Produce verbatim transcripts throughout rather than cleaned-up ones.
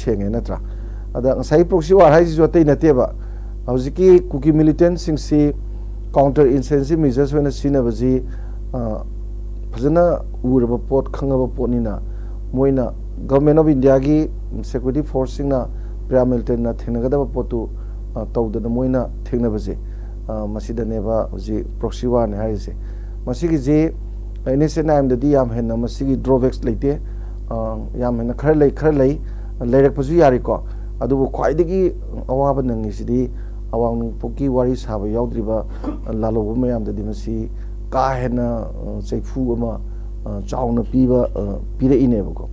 ꯊꯦꯡꯉꯦ ꯅꯠꯇ꯭ꯔꯥ? ꯑꯗ ꯉꯁꯥꯏꯒꯤ proxy war ꯍꯥꯏꯁꯤꯁꯨ ꯑꯇꯩ ꯅꯠꯇꯦꯕ, ꯍꯧꯖꯤꯛꯀꯤ ꯀꯨꯀꯤ militantꯁꯤꯡꯁꯤ counter insurgency measures ꯑꯣꯏꯅ ꯁꯤꯖꯤꯟꯅꯕꯁꯤ, ꯑ, ꯐꯖꯅ ꯎꯔꯕ ꯄꯣꯠ, ꯈꯪꯉꯕ ꯄꯣꯠꯅꯤꯅ, ꯃꯣꯏꯅ Government of Indiaꯒꯤ security forceꯁꯤꯡꯅ paramilitaryꯅ ꯊꯦꯡꯅꯒꯗꯕ ꯄꯣꯠꯇꯨ, ꯑ, ꯇꯧꯗꯅ ꯃꯣꯏꯅ ꯊꯦꯡꯅꯕꯁꯦ, ꯑ, ꯃꯁꯤꯗꯅꯦꯕ ꯍꯧꯖꯤꯛ proxy warꯅꯤ ꯍꯥꯏꯔꯤꯁꯦ꯫ ꯃꯁꯤꯒꯤꯁꯤ NSCN-IMꯗꯗꯤ ꯌꯥꯝ ꯍꯦꯟꯅ ꯃꯁꯤꯒꯤ drawbacks ꯂꯩꯇꯦ꯫ ꯑ, ꯌꯥꯝ ꯍꯦꯟꯅ ꯈꯔ ꯂꯩ, ꯈꯔ ꯂꯩ, ꯂꯩꯔꯛꯄꯁꯨ ꯌꯥꯔꯤꯀꯣ꯫ ꯑꯗꯨꯕꯨ ꯈ꯭ꯋꯥꯏꯗꯒꯤ ꯑꯋꯥꯕ ꯅꯪꯉꯤꯁꯤꯗꯤ ꯑꯋꯥꯡ ꯅꯣꯡꯄꯣꯛꯀꯤ ꯋꯥꯔꯤ ꯁꯥꯕ ꯌꯥꯎꯗ꯭ꯔꯤꯕ ꯂꯥꯜꯍꯧꯕ ꯃꯌꯥꯝꯗꯗꯤ ꯃꯁꯤ ꯀꯥ ꯍꯦꯟꯅ, ꯑ, ꯆꯩꯐꯨ ꯑꯃ, ꯑ, ꯆꯥꯎꯅ ꯄꯤꯕ, ꯑ, ꯄꯤꯔꯛꯏꯅꯦꯕꯀꯣ꯫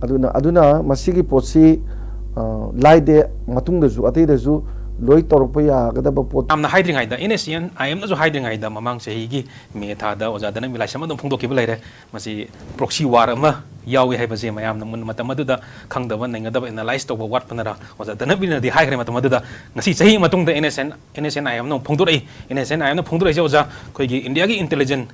ꯑꯗꯨꯅ, ꯑꯗꯨꯅ ꯃꯁꯤꯒꯤ ꯄꯣꯠꯁꯤ, ꯑ, ꯂꯥꯏꯗꯦ, ꯃꯇꯨꯡꯗꯁꯨ ꯑꯇꯩꯗꯁꯨ ꯂꯣꯏ ꯇꯧꯔꯛꯄ ꯌꯥꯒꯗꯕ ꯄꯣꯠ꯫ ꯌꯥꯝꯅ ꯍꯥꯏꯗ꯭ꯔꯤꯉꯩꯗ, NSCN-IMꯅꯁꯨ ꯍꯥꯏꯗ꯭ꯔꯤꯉꯩꯗ, ꯃꯃꯥꯡ ꯆꯍꯤꯒꯤ ꯃꯦ ꯊꯥꯗ ꯑꯣꯖꯥ ꯙꯅꯕꯤꯔ ꯂꯥꯏꯁ꯭ꯔꯝ ꯑꯗꯨꯝ ꯐꯣꯡꯗꯣꯛꯈꯤꯕ ꯂꯩꯔꯦ꯫ ꯃꯁꯤ proxy war ꯑꯃ ꯌꯥꯎꯏ ꯍꯥꯏꯕꯁꯦ ꯃꯌꯥꯝꯅ ꯃꯨꯟꯅ ꯃꯇꯝ ꯑꯗꯨꯗ ꯈꯪꯗꯕ, ꯅꯩꯅꯗꯕ, analyse ꯇꯧꯕ ꯋꯥꯠꯄꯅꯔ ꯑꯣꯖꯥ ꯙꯅꯕꯤꯔꯅꯗꯤ ꯍꯥꯏꯈ꯭ꯔꯦ ꯃꯇꯝ ꯑꯗꯨꯗ꯫ ꯉꯁꯤ ꯆꯍꯤ ꯃꯇꯨꯡꯗ NSCN, NSCN-IMꯅ ꯑꯃꯨꯛ ꯐꯣꯡꯗꯣꯔꯛꯏ꯫ NSCN-IMꯅ ꯐꯣꯡꯗꯣꯔꯛꯏꯁꯦ ꯑꯣꯖꯥ, ꯑꯩꯈꯣꯏꯒꯤ Indiaꯒꯤ intelligence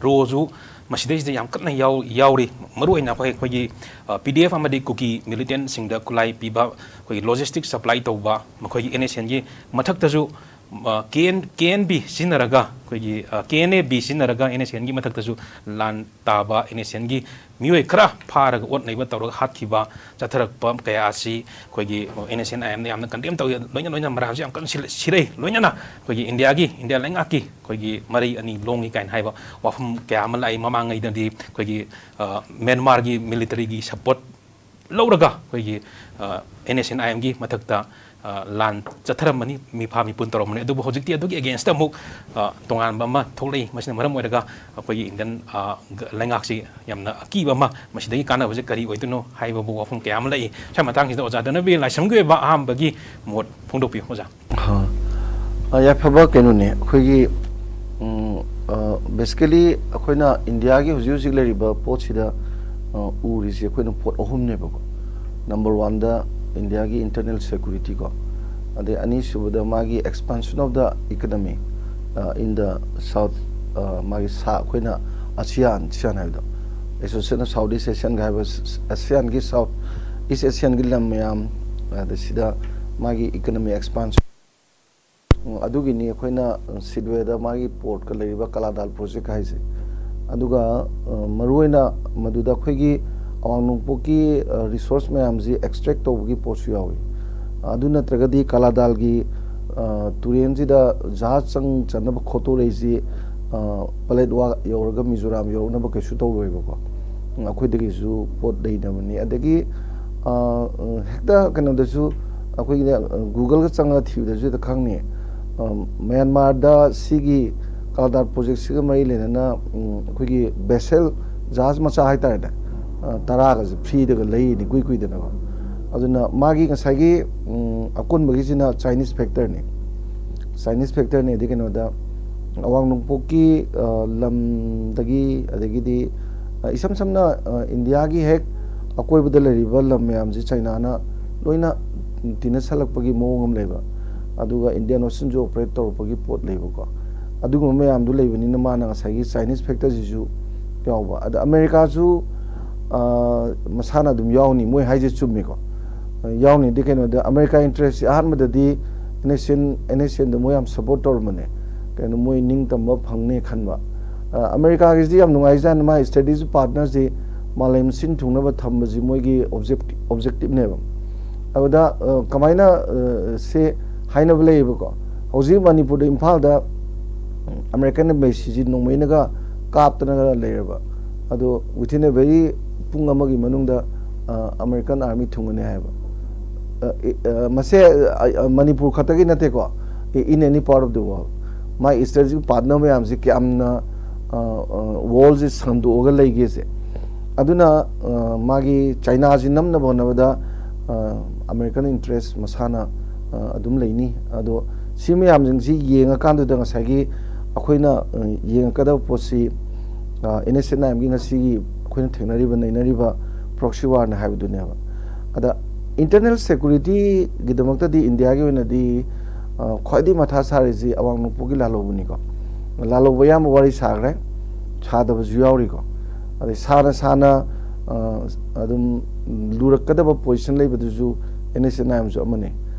roleꯁꯨ ꯃꯁꯤꯗꯩꯁꯤꯗ ꯌꯥꯝ ꯀꯟꯅ ꯌꯥꯎ-, ꯌꯥꯎꯔꯤ꯫ ꯃꯔꯨꯑꯣꯏꯅ ꯑꯩꯈꯣꯏ, ꯑꯩꯈꯣꯏꯒꯤ, ꯑ, PDF ꯑꯃꯗꯤ ꯀꯨꯀꯤ militantꯁꯤꯡꯗ ꯈꯨꯠꯂꯥꯏ ꯄꯤꯕ, ꯑꯩꯈꯣꯏꯒꯤ logistic supply ꯇꯧꯕ, ꯃꯈꯣꯏꯒꯤ NSCNꯒꯤ ꯃꯊꯛꯇꯁꯨ, ꯑ, KN, KNB ꯁꯤꯖꯤꯟꯅꯔꯒ, ꯑꯩꯈꯣꯏꯒꯤ, ꯑ, KNA-B ꯁꯤꯖꯤꯟꯅꯔꯒ NSCNꯒꯤ ꯃꯊꯛꯇꯁꯨ ꯂꯥꯟ ꯇꯥꯕ, NSCNꯒꯤ ꯃꯤꯑꯣꯏ ꯈꯔ ꯐꯥꯔꯒ ꯑꯣꯠ ꯅꯩꯕ ꯇꯧꯔꯒ ꯍꯥꯠꯈꯤꯕ, ꯆꯠꯊꯔꯛꯄ ꯀꯌꯥ ꯑꯁꯤ ꯑꯩꯈꯣꯏꯒꯤ NSCN-IMꯅ ꯌꯥꯝꯅ condemn ꯇꯧꯏ꯫ ꯂꯣꯏꯅ, ꯂꯣꯏꯅ ꯃꯔꯥꯜꯁꯨ ꯌꯥꯝ ꯀꯟꯅ ꯁꯤꯔ-, ꯁꯤꯔꯛꯏ꯫ ꯂꯣꯏꯅꯅ ꯑꯩꯈꯣꯏꯒꯤ Indiaꯒꯤ, India ꯂꯩꯉꯥꯛꯀꯤ ꯑꯩꯈꯣꯏꯒꯤ ꯃꯔꯩ ꯑꯅꯤ ꯂꯣꯡꯉꯤ ꯀꯥꯏꯅ ꯍꯥꯏꯕ ꯋꯥꯐꯝ ꯀꯌꯥ ꯑꯃ ꯂꯥꯛꯏ꯫ ꯃꯃꯥꯡꯉꯩꯗꯗꯤ ꯑꯩꯈꯣꯏꯒꯤ, ꯑ, ꯃ꯭ꯌꯥꯟꯃꯥꯔꯒꯤ militaryꯒꯤ support ꯂꯧꯔꯒ ꯑꯩꯈꯣꯏꯒꯤ, ꯑ, NSCN-IMꯒꯤ ꯃꯊꯛꯇ, ꯑ, ꯂꯥꯟ ꯆꯠꯊꯔꯝꯕꯅꯤ, ꯃꯤꯐꯥ ꯃꯤꯄꯨꯟ ꯇꯧꯔꯝꯕꯅꯤ꯫ ꯑꯗꯨꯕꯨ ꯍꯧꯖꯤꯛꯇꯤ ꯑꯗꯨꯒꯤ againstꯇ ꯑꯃꯨꯛ, ꯑ, ꯇꯣꯉꯥꯟꯕ ꯑꯃ ꯊꯣꯛꯂꯛꯏ꯫ ꯃꯁꯤꯅ ꯃꯔꯝ ꯑꯣꯏꯔꯒ ꯑꯩꯈꯣꯏꯒꯤ Indian, ꯑ, ꯒ-, ꯂꯩꯉꯥꯛꯁꯤ ꯌꯥꯝꯅ ꯑꯀꯤꯕ ꯑꯃ, ꯃꯁꯤꯗꯒꯤ ꯀꯥꯟꯅꯕꯁꯦ ꯀꯔꯤ ꯑꯣꯏꯗꯣꯏꯅꯣ ꯍꯥꯏꯕꯕꯨ ꯋꯥꯐꯝ ꯀꯌꯥ ꯑꯃ ꯂꯩ꯫ ꯁ꯭ꯋꯥꯏ ꯃꯇꯥꯡꯁꯤꯗ ꯑꯣꯖꯥ ꯙꯅꯕꯤꯔ ꯂꯥꯏꯁ꯭ꯔꯝꯒꯤ ꯑꯣꯏꯕ ꯑꯍꯥꯟꯕꯒꯤ ꯃꯣꯠ ꯐꯣꯡꯗꯣꯛꯄꯤꯌꯨ ꯑꯣꯖꯥ꯫ ꯑ, ꯑ, ꯌꯥꯏꯐꯕ ꯀꯩꯅꯣꯅꯦ, ꯑꯩꯈꯣꯏꯒꯤ, ꯎꯝ, ꯑ, basically ꯑꯩꯈꯣꯏꯅ Indiaꯒꯤ ꯍꯧꯖꯤꯛ ꯍꯧꯖꯤꯛ ꯂꯩꯔꯤꯕ ꯄꯣꯠꯁꯤꯗ, ꯑ, ꯎꯔꯤꯁꯦ ꯑꯩꯈꯣꯏꯅ ꯄꯣꯠ ꯑꯍꯨꯝꯅꯦꯕꯀꯣ꯫ Number oneꯗ Indiaꯒꯤ internal security ꯀꯣ, ꯑꯗꯩ ꯑꯅꯤꯁꯨꯕꯗ ꯃꯥꯒꯤ expansion of the economy, ꯑ, in the South, ꯑ, ꯃꯥꯒꯤ ꯁꯥ-, ꯑꯩꯈꯣꯏꯅ ASEAN, ASEAN ꯍꯥꯏꯕꯗꯣ, Association of Southeast Asianꯒ ꯍꯥꯏꯕ ꯁ-, ꯁ-, ASEANꯒꯤ South East Asian ꯒꯤ ꯂꯝ ꯃꯌꯥꯝ, ꯑꯗ ꯁꯤꯗ ꯃꯥꯒꯤ economy expansion, ꯎꯝ, ꯑꯗꯨꯒꯤꯅꯤ ꯑꯩꯈꯣꯏꯅ, ꯎꯝ, ꯁꯤꯗꯋꯦꯗ ꯃꯥꯒꯤ ꯄꯣꯔꯠꯀ ꯂꯩꯔꯤꯕ ꯀꯂꯥꯗꯥꯜ ꯄ꯭ꯔꯣꯖꯦꯛ ꯍꯥꯏꯁꯦ꯫ ꯑꯗꯨꯒ, ꯑ, ꯃꯔꯨꯑꯣꯏꯅ ꯃꯗꯨꯗ ꯑꯩꯈꯣꯏꯒꯤ ꯑꯋꯥꯡ ꯅꯣꯡꯄꯣꯛꯀꯤ, ꯑ, ꯔꯤꯁꯣꯔꯁ ꯃꯌꯥꯝꯁꯤ ꯑꯦꯛꯁꯇ꯭ꯔꯦꯛ ꯇꯧꯕꯒꯤ ꯄꯣꯠꯁꯨ ꯌꯥꯎꯏ꯫ ꯑꯗꯨ ꯅꯠꯇ꯭ꯔꯒꯗꯤ ꯀꯂꯥꯗꯥꯜꯒꯤ, ꯑ, ꯇꯨꯔꯦꯟꯁꯤꯗ ꯖꯍꯥꯖ ꯆꯪ ꯆꯠꯅꯕ ꯈꯣꯠꯇꯣꯔꯛꯏꯁꯤ, ꯑ, ꯄꯂꯦꯠꯋꯥ ꯌꯧꯔꯒ ꯃꯤꯖꯣꯔꯥꯝ ꯌꯧꯔꯛꯅꯕ ꯀꯩꯁꯨ ꯇꯧꯔꯣꯏꯕꯀꯣ꯫ ꯎꯝ, ꯑꯩꯈꯣꯏꯗꯒꯤꯁꯨ ꯄꯣꯠ ꯂꯩꯅꯕꯅꯤ꯫ ꯑꯗꯒꯤ, ꯑ, ꯍꯦꯛꯇ ꯀꯩꯅꯣꯗꯁꯨ ꯑꯩꯈꯣꯏꯒꯤ, ꯑ, ꯒꯨꯒꯜꯒ ꯆꯪꯉꯒ ꯊꯤꯕꯗꯁꯨ ꯍꯦꯛꯇ ꯈꯪꯅꯤ꯫ ꯑ, ꯃ꯭ꯌꯥꯟꯃꯥꯔꯗ ꯁꯤꯒꯤ ꯀꯂꯥꯗꯥꯜ ꯄ꯭ꯔꯣꯖꯦꯛꯁꯤꯒ ꯃꯔꯤ ꯂꯩꯅꯅ, ꯎꯝ, ꯑꯩꯈꯣꯏꯒꯤ ꯚꯦꯁꯦꯜ, ꯖꯍꯥꯖ ꯃꯆꯥ ꯍꯥꯏꯇꯥꯔꯦꯅꯦ, ꯑ, ꯇꯔꯥꯒꯁꯦ ꯐ꯭ꯔꯤꯗꯒ ꯂꯩꯔꯤꯅꯤ ꯏꯀꯨꯏ ꯀꯨꯏꯗꯅꯀꯣ꯫ ꯑꯗꯨꯅ ꯃꯥꯒꯤ ꯉꯁꯥꯏꯒꯤ, ꯎꯝ, ꯑꯀꯣꯟꯕꯒꯤꯁꯤꯅ ꯆꯥꯏꯅꯤꯁ ꯐꯦꯛꯇꯔꯅꯤ꯫ ꯆꯥꯏꯅꯤꯁ ꯐꯦꯛꯇꯔꯅꯤ ꯑꯗꯩ ꯀꯩꯅꯣꯗ ꯑꯋꯥꯡ ꯅꯣꯡꯄꯣꯛꯀꯤ, ꯑ, ꯂꯝꯗꯒꯤ, ꯑꯗꯒꯤꯗꯤ, ꯑ, ꯏꯁꯝ ꯁꯝꯅ, ꯑ, ꯏꯟꯗꯤꯌꯥꯒꯤ ꯍꯦꯛ ꯑꯀꯣꯏꯕꯗ ꯂꯩꯔꯤꯕ ꯂꯝ ꯃꯌꯥꯝꯁꯤ ꯆꯥꯏꯅꯥꯅ ꯂꯣꯏꯅ ꯇꯤꯟꯅꯁꯜꯂꯛꯄꯒꯤ ꯃꯑꯣꯡ ꯑꯃ ꯂꯩꯕ, ꯑꯗꯨꯒ ꯏꯟꯗꯤꯌꯥꯟ ꯑꯣꯁꯤꯟꯁꯨ ꯑꯣꯄꯔꯦꯠ ꯇꯧꯔꯛꯄꯒꯤ ꯄꯣꯠ ꯂꯩꯕꯀꯣ꯫ ꯑꯗꯨꯒꯨꯝꯕ ꯃꯌꯥꯝꯗꯨ ꯂꯩꯕꯅꯤꯅ ꯃꯥꯅ ꯉꯁꯥꯏꯒꯤ ꯆꯥꯏꯅꯤꯁ ꯐꯦꯛꯇꯔꯁꯤꯁꯨ ꯌꯥꯎꯕ꯫ ꯑꯗ ꯑꯃꯦꯔꯤꯀꯥꯁꯨ, ꯑ, ꯃꯁꯥꯅ ꯑꯗꯨꯝ ꯌꯥꯎꯅꯤ, ꯃꯣꯏ ꯍꯥꯏꯁꯦ ꯆꯨꯝꯃꯤꯀꯣ꯫ ꯑ, ꯌꯥꯎꯅꯤꯗꯤ ꯀꯩꯅꯣꯗ ꯑꯃꯦꯔꯤꯀꯥ ꯏꯟꯇꯔꯦꯁꯁꯤ ꯑꯍꯥꯟꯕꯗꯗꯤ N S N, N S ꯑꯦꯟꯗ ꯃꯣꯏ ꯌꯥꯝ ꯁꯞꯄꯣꯔꯠ ꯇꯧꯔꯝꯕꯅꯦ꯫ ꯀꯩꯅꯣ, ꯃꯣꯏ ꯅꯤꯡꯇꯝꯕ ꯐꯪꯅꯤ ꯈꯟꯕ꯫ ꯑ, ꯑꯃꯦꯔꯤꯀꯥꯒꯤꯁꯤꯗꯤ ꯌꯥꯝ ꯅꯨꯡꯉꯥꯏꯖꯥꯠꯅꯤ, ꯃꯥ ꯁ꯭ꯇꯔꯦꯇꯦꯖꯤꯛ ꯄꯥꯔꯠꯅꯔꯁꯤ ꯃꯥꯂꯦꯝ ꯁꯤꯟ ꯊꯨꯡꯅꯕ ꯊꯝꯕꯁꯤ ꯃꯣꯏꯒꯤ ꯑꯣꯕꯖꯦꯛꯇꯤ-, ꯑꯣꯕꯖꯦꯛꯇꯤꯞꯅꯦꯕ꯫ ꯑꯗꯨꯗ, ꯑ, ꯀꯃꯥꯏꯅ, ꯑ, ꯁꯦ ꯍꯥꯏꯅꯕ ꯂꯩꯌꯦꯕꯀꯣ꯫ ꯍꯧꯖꯤꯛ ꯃꯅꯤꯄꯨꯔꯗ, ꯏꯝꯐꯥꯜꯗ, ꯎꯝ, ꯑꯃꯦꯔꯤꯀꯟ ꯑꯦꯝꯕꯦꯁꯤꯁꯤ ꯅꯣꯡꯃꯩꯅꯒ ꯀꯥꯞꯇꯅꯒ ꯂꯩꯔꯕ꯫ ꯑꯗꯣ within a very ꯄꯨꯡ ꯑꯃꯒꯤ ꯃꯅꯨꯡꯗ, ꯑ, ꯑꯃꯦꯔꯤꯀꯟ ꯑꯥꯔꯃꯤ ꯊꯨꯡꯒꯅꯤ ꯍꯥꯏꯕ꯫ ꯑ, ꯏ-, ꯑ, ꯃꯁꯦ, ꯑ, ꯑ, ꯃꯅꯤꯄꯨꯔ ꯈꯛꯇꯒꯤ ꯅꯠꯇꯦꯀꯣ, in any part of the world꯫ My strategic partner ꯃꯌꯥꯝꯁꯤ ꯀꯌꯥꯝꯅ, ꯑ, ꯑ, ꯋꯥꯔꯜꯁꯤ ꯁꯟꯗꯣꯛꯑꯒ ꯂꯩꯒꯦꯁꯦ꯫ ꯑꯗꯨꯅ, ꯑ, ꯃꯥꯒꯤ ꯆꯥꯏꯅꯥꯁꯤ ꯅꯝꯅꯕ ꯍꯣꯠꯅꯕꯗ, ꯑ, ꯑꯃꯦꯔꯤꯀꯟ ꯏꯟꯇꯔꯦꯁ ꯃꯁꯥꯅ, ꯑ, ꯑꯗꯨꯝ ꯂꯩꯅꯤ꯫ ꯑꯗꯣ ꯁꯤ ꯃꯌꯥꯝꯁꯤꯡꯁꯤ ꯌꯦꯡꯉꯀꯥꯟꯗꯨꯗ ꯉꯁꯥꯏꯒꯤ ꯑꯩꯈꯣꯏꯅ, ꯑ, ꯌꯦꯡꯉꯛꯀꯗꯕ ꯄꯣꯠꯁꯤ, ꯑ, ꯑꯦꯟ ꯑꯦꯁ ꯑꯦꯟ ꯑꯥꯏ ꯑꯦꯝꯒꯤ ꯉꯁꯤꯒꯤ ꯑꯩꯈꯣꯏꯅ ꯊꯦꯡꯅꯔꯤꯕ, ꯅꯩꯅꯔꯤꯕ ꯄ꯭ꯔꯣꯛꯁꯤ ꯋꯥꯔꯅ ꯍꯥꯏꯕꯗꯨꯅꯦꯕ꯫ ꯑꯗ ꯏꯟꯇꯔꯅꯦꯜ ꯁꯦꯀꯨꯔꯤꯇꯤꯒꯤꯗꯃꯛꯇꯗꯤ ꯏꯟꯗꯤꯌꯥꯒꯤ ꯑꯣꯏꯅꯗꯤ, ꯑ, ꯈ꯭ꯋꯥꯏꯗꯒꯤ ꯃꯊꯥ ꯁꯥꯔꯤꯁꯤ ꯑꯋꯥꯡ ꯅꯣꯡꯄꯣꯛꯀꯤ ꯂꯥꯜꯍꯧꯕꯅꯤꯀꯣ꯫ ꯂꯥꯜꯍꯧꯕ ꯑꯌꯥꯝꯕ ꯋꯥꯔꯤ ꯁꯥꯈ꯭ꯔꯦ, ꯁꯥꯗꯕꯁꯨ ꯌꯥꯎꯔꯤꯀꯣ꯫ ꯑꯗꯩ ꯁꯥꯅ ꯁꯥꯅ, ꯑ, ꯑꯗꯨꯝ ꯂꯨꯔꯛꯀꯗꯕ ꯄꯣꯖꯤꯁꯟ ꯂꯩꯕꯗꯨꯁꯨ ꯑꯦꯟ ꯑꯦꯁ ꯑꯦꯟ ꯑꯥꯏ ꯑꯦꯝꯁꯨ ꯑꯃꯅꯤ꯫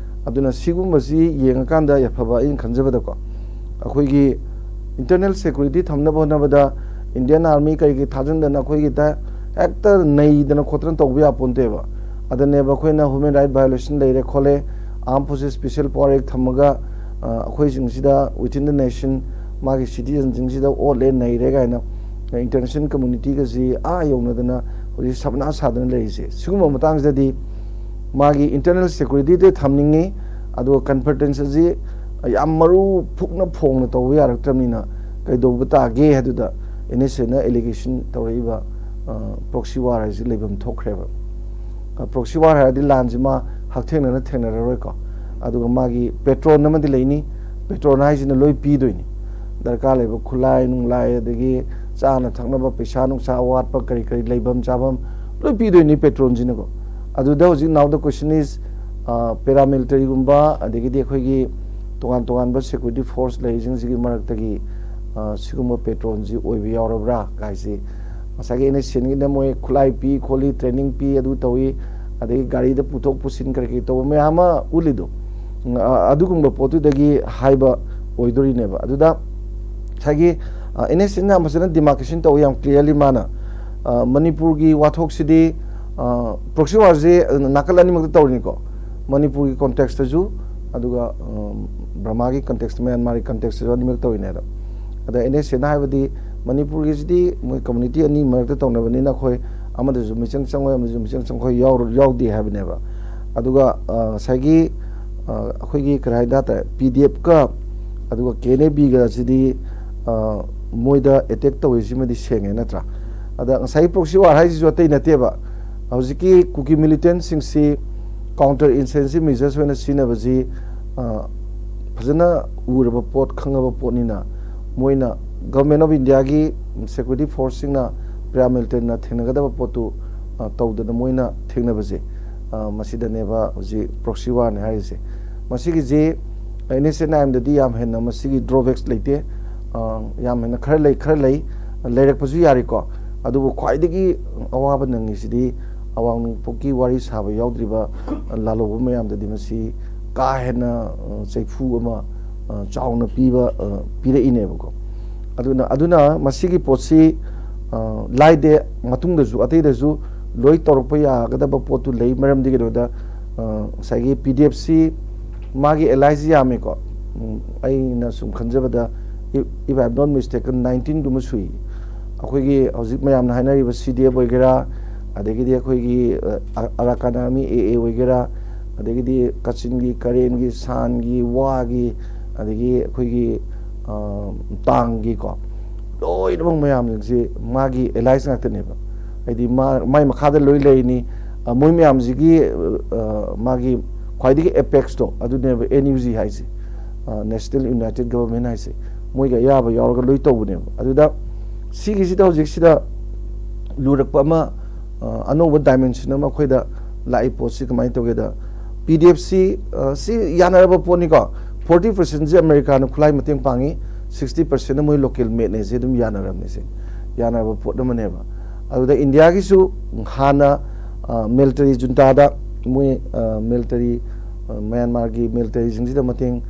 ꯑꯗꯨꯅ ꯁꯤꯒꯨꯝꯕꯁꯤ ꯌꯦꯡꯉꯀꯥꯟꯗ ꯌꯥꯐꯕ ꯑꯩꯅ ꯈꯟꯖꯕꯗꯀꯣ, ꯑꯩꯈꯣꯏꯒꯤ ꯏꯟꯇꯔꯅꯦꯜ ꯁꯦꯀ꯭ꯌꯨꯔꯤꯇꯤ ꯊꯝꯅꯕ ꯍꯣꯠꯅꯕꯗ ꯏꯟꯗꯤꯌꯟ ꯑꯥꯔꯃꯤ ꯀꯔꯤꯒꯤ ꯊꯥꯖꯤꯟꯗꯅ ꯑꯩꯈꯣꯏꯒꯤ ꯍꯦꯛꯇ ꯅꯩꯗꯅ ꯈꯣꯠꯇꯅ ꯇꯧꯕ ꯌꯥꯄꯣꯟꯇꯦꯕ꯫ ꯑꯗꯅꯦꯕ ꯑꯩꯈꯣꯏꯅ ꯍ꯭ꯌꯨꯃꯦꯟ ꯔꯥꯏꯠ ꯚꯥꯏꯑꯣꯂꯦꯁꯟ ꯂꯩꯔꯦ ꯈꯣꯠꯂꯦ, ꯑꯥꯔꯝ ꯐꯣꯔꯁꯦꯁ ꯁ꯭ꯄꯦꯁꯦꯜ ꯄꯋꯥꯔ ꯑꯦꯛ ꯊꯝꯃꯒ ꯑꯩꯈꯣꯏꯁꯤꯡꯁꯤꯗ within the nation ꯃꯥꯒꯤ ꯁꯤꯇꯤꯖꯟꯁꯤꯡꯁꯤꯗ ꯑꯣꯠꯂꯦ ꯅꯩꯔꯦ ꯀꯥꯏꯅ ꯏꯟꯇꯔꯅꯦꯁꯅꯦꯜ ꯀꯝꯃꯨꯅꯤꯇꯤꯒꯁꯤ ꯑꯥ ꯌꯧꯅꯗꯅ ꯍꯧꯖꯤꯛ ꯁꯕꯅꯥ ꯁꯥꯗꯅ ꯂꯩꯔꯤꯁꯦ꯫ ꯁꯤꯒꯨꯝꯕ ꯃꯇꯥꯡꯁꯤꯗꯗꯤ ꯃꯥꯒꯤ ꯏꯟꯇꯔꯅꯦꯜ ꯁꯦꯀ꯭ꯌꯨꯔꯤꯇꯤꯗ ꯊꯝꯅꯤꯡꯉꯤ, ꯑꯗꯨꯒ ꯀꯟꯐꯔꯦꯟꯁ ꯑꯁꯤ ꯌꯥꯝ ꯃꯔꯨ ꯐꯨꯛꯅ ꯐꯣꯡꯅ ꯇꯧꯕ ꯌꯥꯔꯛꯇ꯭ꯔꯕꯅꯤꯅ ꯀꯩꯗꯧꯕ ꯇꯥꯒꯦ ꯍꯥꯏꯗꯨꯗ ꯑꯦꯟ ꯑꯦꯁ ꯑꯦꯅ ꯑꯦꯂꯤꯒꯦꯁꯟ ꯇꯧꯔꯛꯏꯕ ꯄ꯭ꯔꯣꯛꯁꯤ ꯋꯥꯔ ꯍꯥꯏꯁꯤ ꯂꯩꯐꯝ ꯊꯣꯛꯈ꯭ꯔꯦꯕ꯫ ꯄ꯭ꯔꯣꯛꯁꯤ ꯋꯥꯔ ꯍꯥꯏꯔꯗꯤ ꯂꯥꯟꯁꯤ ꯃꯥ ꯍꯛꯊꯦꯡꯅꯅ ꯊꯦꯡꯅꯔꯔꯣꯏꯀꯣ꯫ ꯑꯗꯨꯒ ꯃꯥꯒꯤ ꯄꯦꯇ꯭ꯔꯣꯟ ꯑꯃꯗꯤ ꯂꯩꯅꯤ꯫ ꯄꯦꯇ꯭ꯔꯣꯟ ꯍꯥꯏꯁꯤꯅ ꯂꯣꯏ ꯄꯤꯗꯣꯏꯅꯤ, ꯗꯔꯀꯥꯔ ꯂꯩꯕ ꯈꯨꯠꯂꯥꯏ ꯅꯨꯡꯂꯥꯏ, ꯑꯗꯒꯤ ꯆꯥꯅ ꯊꯛꯅꯕ, ꯄꯩꯁꯥ ꯅꯨꯡꯁꯥ ꯑꯋꯥꯠꯄ ꯀꯔꯤ ꯀꯔꯤ ꯂꯩꯐꯝ ꯆꯥꯐꯝ ꯂꯣꯏ ꯄꯤꯗꯣꯏꯅꯤ ꯄꯦꯇ꯭ꯔꯣꯟꯁꯤꯅꯀꯣ꯫ ꯑꯗꯨꯗ ꯍꯧꯖꯤꯛ now the question is, ꯄꯦꯔꯥꯃꯤꯂꯤꯇꯔꯤꯒꯨꯝꯕ ꯑꯗꯒꯤꯗꯤ ꯑꯩꯈꯣꯏꯒꯤ ꯇꯣꯉꯥꯟ ꯇꯣꯉꯥꯟꯕ ꯁꯦꯀ꯭ꯌꯨꯔꯤꯇꯤ ꯐꯣꯔꯁ ꯂꯩꯔꯤꯁꯤꯡꯁꯤꯒꯤ ꯃꯔꯛꯇꯒꯤ ꯁꯤꯒꯨꯝꯕ ꯄꯦꯇ꯭ꯔꯣꯟꯁꯤ ꯑꯣꯏꯕ ꯌꯥꯎꯔꯕ꯭ꯔꯥ ꯍꯥꯏꯁꯤ, ꯉꯁꯥꯏꯒꯤ ꯑꯦꯟ ꯑꯦꯁ ꯑꯦꯟꯒꯤꯅ ꯃꯣꯏ ꯈꯨꯠꯂꯥꯏ ꯄꯤ ꯈꯣꯠꯂꯤ, ꯇ꯭ꯔꯦꯅꯤꯡ ꯄꯤ, ꯑꯗꯨ ꯇꯧꯏ, ꯑꯗꯒꯤ ꯒꯥꯔꯤꯗ ꯄꯨꯊꯣꯛ ꯄꯨꯁꯤꯟ ꯀꯔꯤ ꯀꯔꯤ ꯇꯧꯕ ꯃꯌꯥꯝ ꯑꯃ ꯎꯠꯂꯤꯗꯣ, ꯑꯗꯨꯒꯨꯝꯕ ꯄꯣꯠꯇꯨꯗꯒꯤ ꯍꯥꯏꯕ ꯑꯣꯏꯗꯣꯔꯤꯅꯦꯕ꯫ ꯑꯗꯨꯗ ꯉꯁꯥꯏꯒꯤ ꯑꯦꯟ ꯑꯦꯁ ꯑꯦꯟꯅ ꯐꯖꯅ ꯗꯤꯃꯥꯔꯀꯦꯁꯟ ꯇꯧꯋꯤ ꯌꯥꯝ ꯀ꯭ꯂꯤꯌꯥꯔꯂꯤ ꯃꯥꯅ꯫ ꯃꯅꯤꯄꯨꯔꯒꯤ ꯋꯥꯊꯣꯛꯁꯤꯗꯤ ꯄ꯭ꯔꯣꯛꯁꯤ ꯋꯥꯔꯁꯤ ꯅꯥꯀꯜ ꯑꯅꯤꯃꯛꯇ ꯇꯧꯔꯤꯅꯤꯀꯣ, ꯃꯅꯤꯄꯨꯔꯒꯤ ꯀꯣꯟꯇꯦꯛꯁꯇꯁꯨ, ꯑꯗꯨꯒ ꯕꯔꯃꯥꯒꯤ ꯀꯟꯇꯦꯛꯁ, ꯃ꯭ꯌꯥꯟꯃꯥꯔꯒꯤ ꯀꯟꯇꯦꯛꯁꯇꯁꯨ ꯑꯅꯤꯃꯛ ꯇꯧꯔꯤꯅꯦ꯫ ꯑꯗꯣ ꯑꯗ ꯑꯦꯟ ꯑꯦꯁ ꯑꯦꯟꯅ ꯍꯥꯏꯕꯗꯤ ꯃꯅꯤꯄꯨꯔꯒꯤꯁꯤꯗꯤ ꯃꯣꯏ ꯀꯝꯃꯨꯅꯤꯇꯤ ꯑꯅꯤ ꯃꯔꯛꯇ ꯇꯧꯅꯕꯅꯤꯅ ꯑꯩꯈꯣꯏ ꯑꯃꯗꯁꯨ ꯃꯤꯆꯪ ꯆꯪꯉꯣꯏ, ꯑꯃꯗꯁꯨ ꯃꯤꯆꯪ ꯆꯪꯉꯣꯏ ꯌꯥꯎꯗꯦ ꯍꯥꯏꯕꯅꯦꯕ꯫ ꯑꯗꯨꯒ ꯉꯁꯥꯏꯒꯤ ꯑꯩꯈꯣꯏꯒꯤ ꯀꯔꯤ ꯍꯥꯏ ꯇꯥꯔꯦ, ꯄꯤ ꯗꯤ ꯑꯦꯐꯀ ꯑꯗꯨꯒ ꯀꯦ ꯑꯦꯟ ꯑꯦ ꯕꯤꯒꯁꯤꯗꯤ ꯃꯣꯏꯗ ꯑꯦꯇꯦꯛ ꯇꯧꯔꯤꯁꯤꯃꯗꯤ ꯁꯦꯡꯉꯦ ꯅꯠꯇ꯭ꯔꯥ? ꯑꯗ ꯉꯁꯥꯏꯒꯤ ꯄ꯭ꯔꯣꯛꯁꯤ ꯋꯥꯔ ꯍꯥꯏꯁꯤꯁꯨ ꯑꯇꯩ ꯅꯠꯇꯦꯕ, ꯍꯧꯖꯤꯛꯀꯤ ꯀꯨꯀꯤ ꯃꯤꯂꯤꯇꯦꯟꯁꯤꯡꯁꯤ ꯀꯥꯎꯟꯇꯔ ꯏꯟꯁꯔꯖꯦꯟꯁꯤ ꯃꯦꯖꯔꯁ ꯑꯣꯏꯅ ꯁꯤꯖꯤꯟꯅꯕꯁꯤ ꯐꯖꯅ ꯎꯔꯕ ꯄꯣꯠ, ꯈꯪꯉꯕ ꯄꯣꯠꯅꯤꯅ ꯃꯣꯏꯅ ꯒꯚꯔꯟꯃꯦꯟ ꯑꯣꯐ ꯏꯟꯗꯤꯌꯥꯒꯤ ꯁꯦꯀ꯭ꯌꯨꯔꯤꯇꯤ ꯐꯣꯔꯁꯁꯤꯡꯅ ꯄꯦꯔꯥꯃꯤꯂꯤꯇꯔꯤꯅ ꯊꯦꯡꯅꯒꯗꯕ ꯄꯣꯠꯇꯨ ꯇꯧꯗꯅ ꯃꯣꯏꯅ ꯊꯦꯡꯅꯕꯁꯦ, ꯃꯁꯤꯗꯅꯦꯕ ꯍꯧꯖꯤꯛ ꯄ꯭ꯔꯣꯛꯁꯤ ꯋꯥꯔꯅꯦ ꯍꯥꯏꯔꯤꯁꯦ꯫ ꯃꯁꯤꯒꯤꯁꯤ ꯑꯦꯟ ꯑꯦꯁ ꯑꯦꯟ ꯑꯥꯏ ꯑꯦꯝꯗꯗꯤ ꯌꯥꯝ ꯍꯦꯟꯅ ꯃꯁꯤꯒꯤ ꯗ꯭ꯔꯣꯕꯦꯛꯁ ꯂꯩꯇꯦ꯫ ꯌꯥꯝ ꯍꯦꯟꯅ ꯈꯔ ꯂꯩ, ꯈꯔ ꯂꯩ, ꯂꯩꯔꯛꯄꯁꯨ ꯌꯥꯔꯤꯀꯣ꯫ ꯑꯗꯨꯕꯨ ꯈ꯭ꯋꯥꯏꯗꯒꯤ ꯑꯋꯥꯕ ꯅꯪꯉꯤꯁꯤꯗꯤ ꯑꯋꯥꯡ ꯅꯣꯡꯄꯣꯛꯀꯤ ꯋꯥꯔꯤ ꯁꯥꯕ ꯌꯥꯎꯗ꯭ꯔꯤꯕ ꯂꯥꯜꯍꯧꯕ ꯃꯌꯥꯝꯗꯗꯤ ꯃꯁꯤ ꯀꯥ ꯍꯦꯟꯅ ꯆꯩꯐꯨ ꯑꯃ ꯆꯥꯎꯅ ꯄꯤꯕ ꯄꯤꯔꯛꯏꯅꯦꯕꯀꯣ꯫ ꯑꯗꯨꯅ ꯑꯗꯨꯅ ꯃꯁꯤꯒꯤ ꯄꯣꯠꯁꯤ ꯂꯥꯏꯗꯦ, ꯃꯇꯨꯡꯗꯁꯨ ꯑꯇꯩꯗꯁꯨ ꯂꯣꯏ ꯇꯧꯔꯛꯄ ꯌꯥꯒꯗꯕ ꯄꯣꯠꯇꯨ ꯂꯩ꯫ ꯃꯔꯝꯗꯤ ꯀꯩꯅꯣꯗ ꯉꯁꯥꯏꯒꯤ ꯄꯤ ꯗꯤ ꯑꯦꯐꯁꯤ ꯃꯥꯒꯤ ꯑꯦꯂꯥꯏꯁꯤ ꯌꯥꯝꯃꯦꯀꯣ꯫ ꯑꯩꯅ ꯁꯨꯝ ꯈꯟꯖꯕꯗ, if I am not mistaken, ꯅꯥꯏꯟꯇꯤꯟꯒꯨꯝꯕ ꯁꯨꯏ꯫ ꯑꯩꯈꯣꯏꯒꯤ ꯍꯧꯖꯤꯛ ꯃꯌꯥꯝꯅ ꯍꯥꯏꯅꯔꯤꯕ ꯁꯤ ꯗꯤ ꯑꯦꯐ ꯑꯣꯏꯒꯦꯔꯥ, ꯑꯗꯒꯤꯗꯤ ꯑꯩꯈꯣꯏꯒꯤ ꯑꯔꯥꯀꯥꯟ ꯑꯥꯔꯃꯤ, ꯑꯦ ꯑꯦ ꯑꯣꯏꯒꯦꯔꯥ, ꯑꯗꯒꯤꯗꯤ ꯀꯆꯤꯟꯒꯤ, ꯀꯔꯦꯟꯒꯤ, ꯁꯥꯟꯒꯤ, ꯋꯥꯒꯤ, ꯑꯗꯒꯤ ꯑꯩꯈꯣꯏꯒꯤ ꯇꯥꯡꯒꯤꯀꯣ, ꯂꯣꯏꯅꯃꯛ ꯃꯌꯥꯝꯁꯤꯡꯁꯦ ꯃꯥꯒꯤ ꯑꯦꯂꯥꯏꯁ ꯉꯥꯛꯇꯅꯦꯕ꯫ ꯍꯥꯏꯗꯤ ꯃꯥ, ꯃꯥꯏ ꯃꯈꯥꯗ ꯂꯣꯏ ꯂꯩꯔꯤꯅꯤ꯫ ꯃꯣꯏ ꯃꯌꯥꯝꯁꯤꯒꯤ ꯃꯥꯒꯤ ꯈ꯭ꯋꯥꯏꯗꯒꯤ ꯑꯦꯄꯦꯛꯁꯇꯣ ꯑꯗꯨꯅꯦꯕ ꯑꯦꯟ ꯌꯨ ꯖꯤ ꯍꯥꯏꯁꯦ, ꯅꯦꯁꯅꯦꯜ ꯌꯨꯅꯥꯏꯇꯦꯠ ꯒꯕꯔꯟꯃꯦꯟ ꯍꯥꯏꯁꯦ꯫ ꯃꯣꯏꯒ ꯑꯌꯥꯕ ꯌꯥꯎꯔꯒ ꯂꯣꯏ ꯇꯧꯕꯅꯦꯕ꯫ ꯑꯗꯨꯗ ꯁꯤꯒꯤꯁꯤꯗ ꯍꯧꯖꯤꯛꯁꯤꯗ ꯂꯨꯔꯛꯄ ꯑꯃ, ꯑꯅꯧꯕ ꯗꯥꯏꯃꯦꯟꯁꯟ ꯑꯃ ꯑꯩꯈꯣꯏꯗ ꯂꯥꯛꯏ꯫ ꯄꯣꯠꯁꯤ ꯀꯃꯥꯏꯅ ꯇꯧꯒꯦꯗ, ꯄꯤ ꯗꯤ ꯑꯦꯐꯁꯤ ꯁꯤ ꯌꯥꯅꯔꯕ ꯄꯣꯠꯅꯤꯀꯣ꯫ ꯐꯣꯔꯇꯤ ꯄꯥꯔꯁꯦꯟꯁꯦ ꯑꯃꯦꯔꯤꯀꯥꯅ ꯈꯨꯠꯂꯥꯏ ꯃꯇꯦꯡ ꯄꯥꯡꯉꯤ, ꯁꯤꯛꯁꯇꯤ ꯄꯥꯔꯁꯦꯟꯅ ꯃꯣꯏ ꯂꯣꯀꯦꯜ ꯃꯦꯠꯅꯦꯁꯦ ꯑꯗꯨꯝ ꯌꯥꯅꯔꯕꯅꯦꯁꯦ, ꯌꯥꯅꯔꯕ ꯄꯣꯠ ꯑꯃꯅꯦꯕ꯫ ꯑꯗꯨꯗ ꯏꯟꯗꯤꯌꯥꯒꯤꯁꯨ ꯍꯥꯟꯅ ꯃꯤꯂꯤꯇꯔꯤ ꯖꯨꯟꯇꯥꯗ ꯃꯣꯏ ꯃꯤꯂꯤꯇꯔꯤ, ꯃ꯭ꯌꯥꯟꯃꯥꯔꯒꯤ ꯃꯤꯂꯤꯇꯔꯤꯁꯤꯡꯁꯤꯗ ꯃꯇꯦꯡ